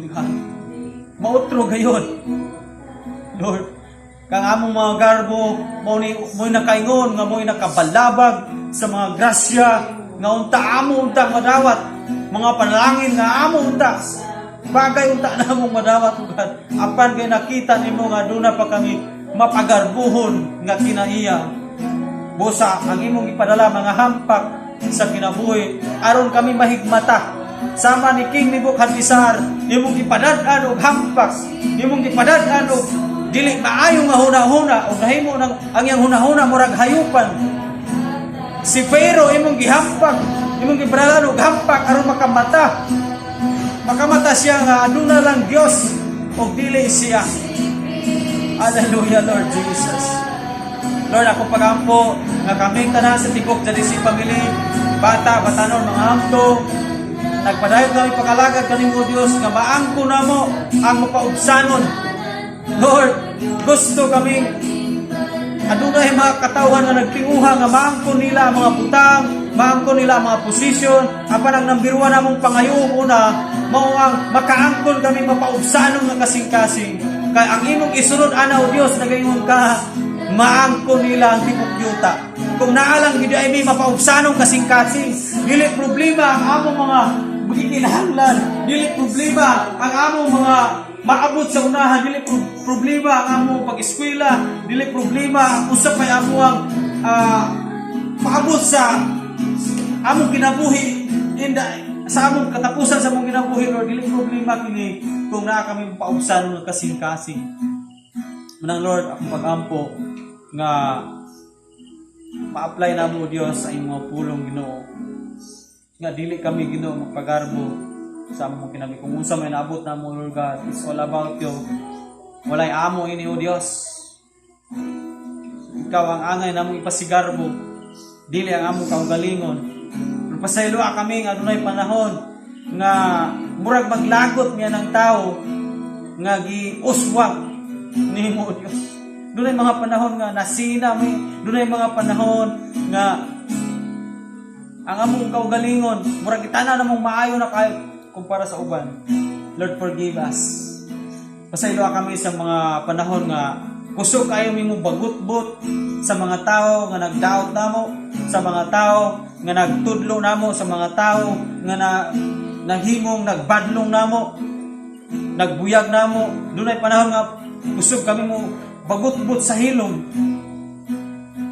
Speaker 1: Mautro gayon. Lord, kang among mga garbo mao ni mo nakaingon nga mo'y nakabalabag sa mga grasya nga unta amo unta madawat, mga panalangin nga amo unta bagay unta na among madawat, O God. Apan kay nakita nimo nga duna pa kami mapagarbuhon nga kinaiya, busa ang imong ipadala mga hampak sa kinabuhi aron kami mahigmata sama ni King Nebuchadnezzar. Imong gipadad-an og hampak, imong gipadad-an og dili maayo nga hunahuna ug nahimo nang ang iyang hunahuna murag hayupan. Si Pharaoh imong gihampak, imong gipadad-an og hampak aron makamata makamata siya nga aduna lang Dios ug dili siya. Hallelujah, Lord Jesus. Lord, ako pagampo nga kaming tanan sa tibok Jadisi family, bata, batanon, mga hamtong, nagpadayon kami pag-alagad kanimo, Dios, nga maangko namo ang mapaubsanon. Lord, gusto kami adunay mga katawhan nga nagtinguha nga maangko nila ang mga butang, maangko nila ang mga posisyon, apan ang number one namong pangayoong una, mao ang makaangkon kami mapaubsanon nga kasing-kasing. Kay ang imong isunod ana, O Dios, nagaingon ka, maangkon nila ang tibok yuta. Kung naalang gid ay may mapaubsanong kasing-kasing, dili problema ang among mga gikinahanglan, dili problema ang among mga maabot sa unahan, dili problema ang among pag-eskwela, dili problema ang usa pa'y among maabot sa among kinabuhi sa among katapusan sa among kinabuhi, Lord, dili problema kini kung naa kami paubsanon ng kasing-kasing. Manang Lord, akong pag-ampo nga ma-apply na mo, Dios, sa imong pulong, Ginoo. Nga dili kami, Ginoo, magpagarbo sa among kinabuhi. Kung unsa may naabot namo, Lord God, it's all about you. Walay amo ini, O Dios. Ikaw ang angay namong ipasigarbo. Dili ang among kaugalingon. Pero pasayloa kami nga adunay panahon nga murag maglagot niya ng tao nga giuswag nimo, O Dios. Dunay mga panahon nga nasina mi, dunay mga panahon nga ang among kaugalingon murag gitanaw namong maayo na kayo kumpara sa uban. Lord, forgive us. Pasayloa kami sa mga panahon nga kusog kayo mi mo bagutbot sa mga tao nga nagdaot namo, sa mga tao nga nagtudlo namo, sa mga tao nga na nahimong nagbadlong namo, nagbuyag namo. Dunay panahon nga kusog kami mo bagutbot sa hilom.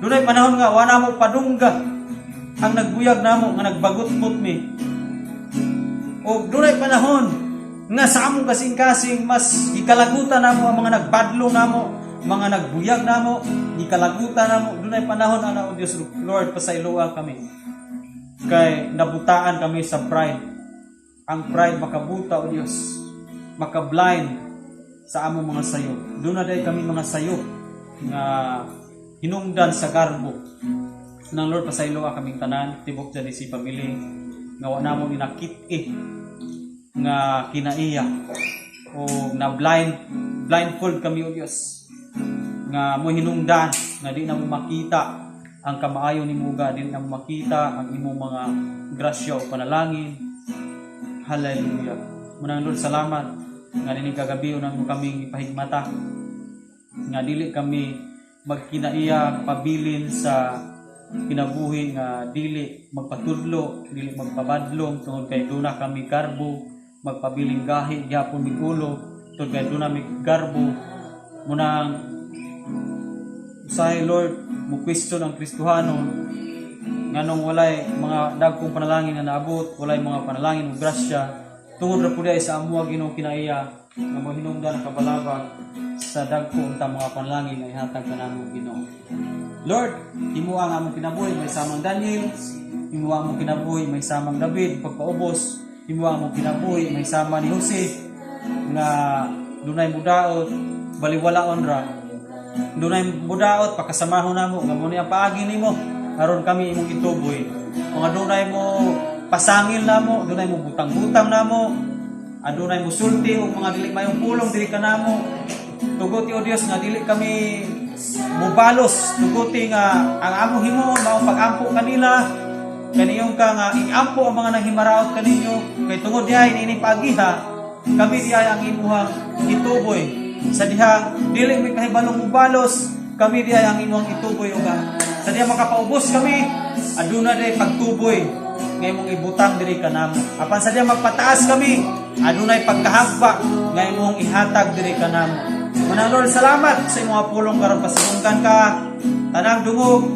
Speaker 1: Dunay panahon nga wala mo padungga ang nagbuyag namo nga nagbagutbot mi. O dunay panahon nga sa among kasing-kasing mas gikalagutan namo ang mga nagbadlong namo, mga nagbuyag namo, gikalagutan namo. Dunay panahon ana, O Dios. Lord, pasayloa kami. Kay nabutaan kami sa pride. Ang pride makabuta, O Dios, makablind sa among mga sayo. Duna diay kami mga sayo nga hinungdan sa garbo. Nang Lord, pasayloa kaming tanan, tibok dyan si family, nga wa namo inakit nga kinaiya o na blindfold kami, O Dios, nga mo hinungdan nga di na mo makita ang kamaayo ni Muga, di na mo makita ang imong mga grasya o panalangin. Hallelujah. Munang Lord, salamat nga nining kagabi unang mo kaming ipahigmata nga dili kami magkinaiya pabilin sa kinabuhi nga dili magpatudlo, dili magpabadlong tungod kay duna kami garbo, magpabiling gahi gyapon mig ulo tungod kay duna mi garbo. Munang usahay, Lord, mo question ang Kristohano nganong walay mga dagkong panalangin nga naabot, walay mga panalangin ug grasya, tungod ra pud ay sa amoa, Ginoo, kinaiya nga mohinungdan ang kabalabag sa dagko unta mga panalangin nga ihatag kanamo, Ginoo. Lord, imo ang among kinabuhi may samang Daniel, imo ang among kinabuhi may samang David pagpaubos, imo ang among kinabuhi may sama ni Jose nga dunay mudaot, baliwalaon ra. Dunay mudaot, pakasamahon namo nga mo ni ang paagi nimo aron kami imong ituboy. Mga dunay mo pasangil namo, dunay mo butang-butang namo, adunay mo sulti og mga dili mayong pulong diri kanamo. Tuguti, O Dios, nga dili kami mubalos, tuguti nga ang among himuon mao pag-ampo kanila kaniyong ka nga iampo ang mga nanghimaraot kaninyo, kay tungod dihay niini paagiha kami dihay ang imuhang ituboy sa dihang dili mi kahibalong mubalos, kami dihay ang imuhang ituboy ug sa diha makapaubos kami, aduna dihay pagtuboy nga imong ibutang diri kanamo. Apan sa diha magpataas kami, adunay pagkahagba nga imong ihatag diri kanamo. Manang Lord, salamat sa imong pulong karon. Pasidunggan ka tanang dungog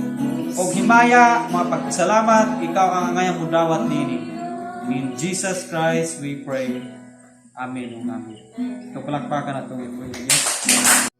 Speaker 1: og himaya, mga pagpasalamat, ikaw ang angayang mudawat nini. In Jesus Christ we pray. Amen ug amen. Ito palakpakan natong ito. Yes.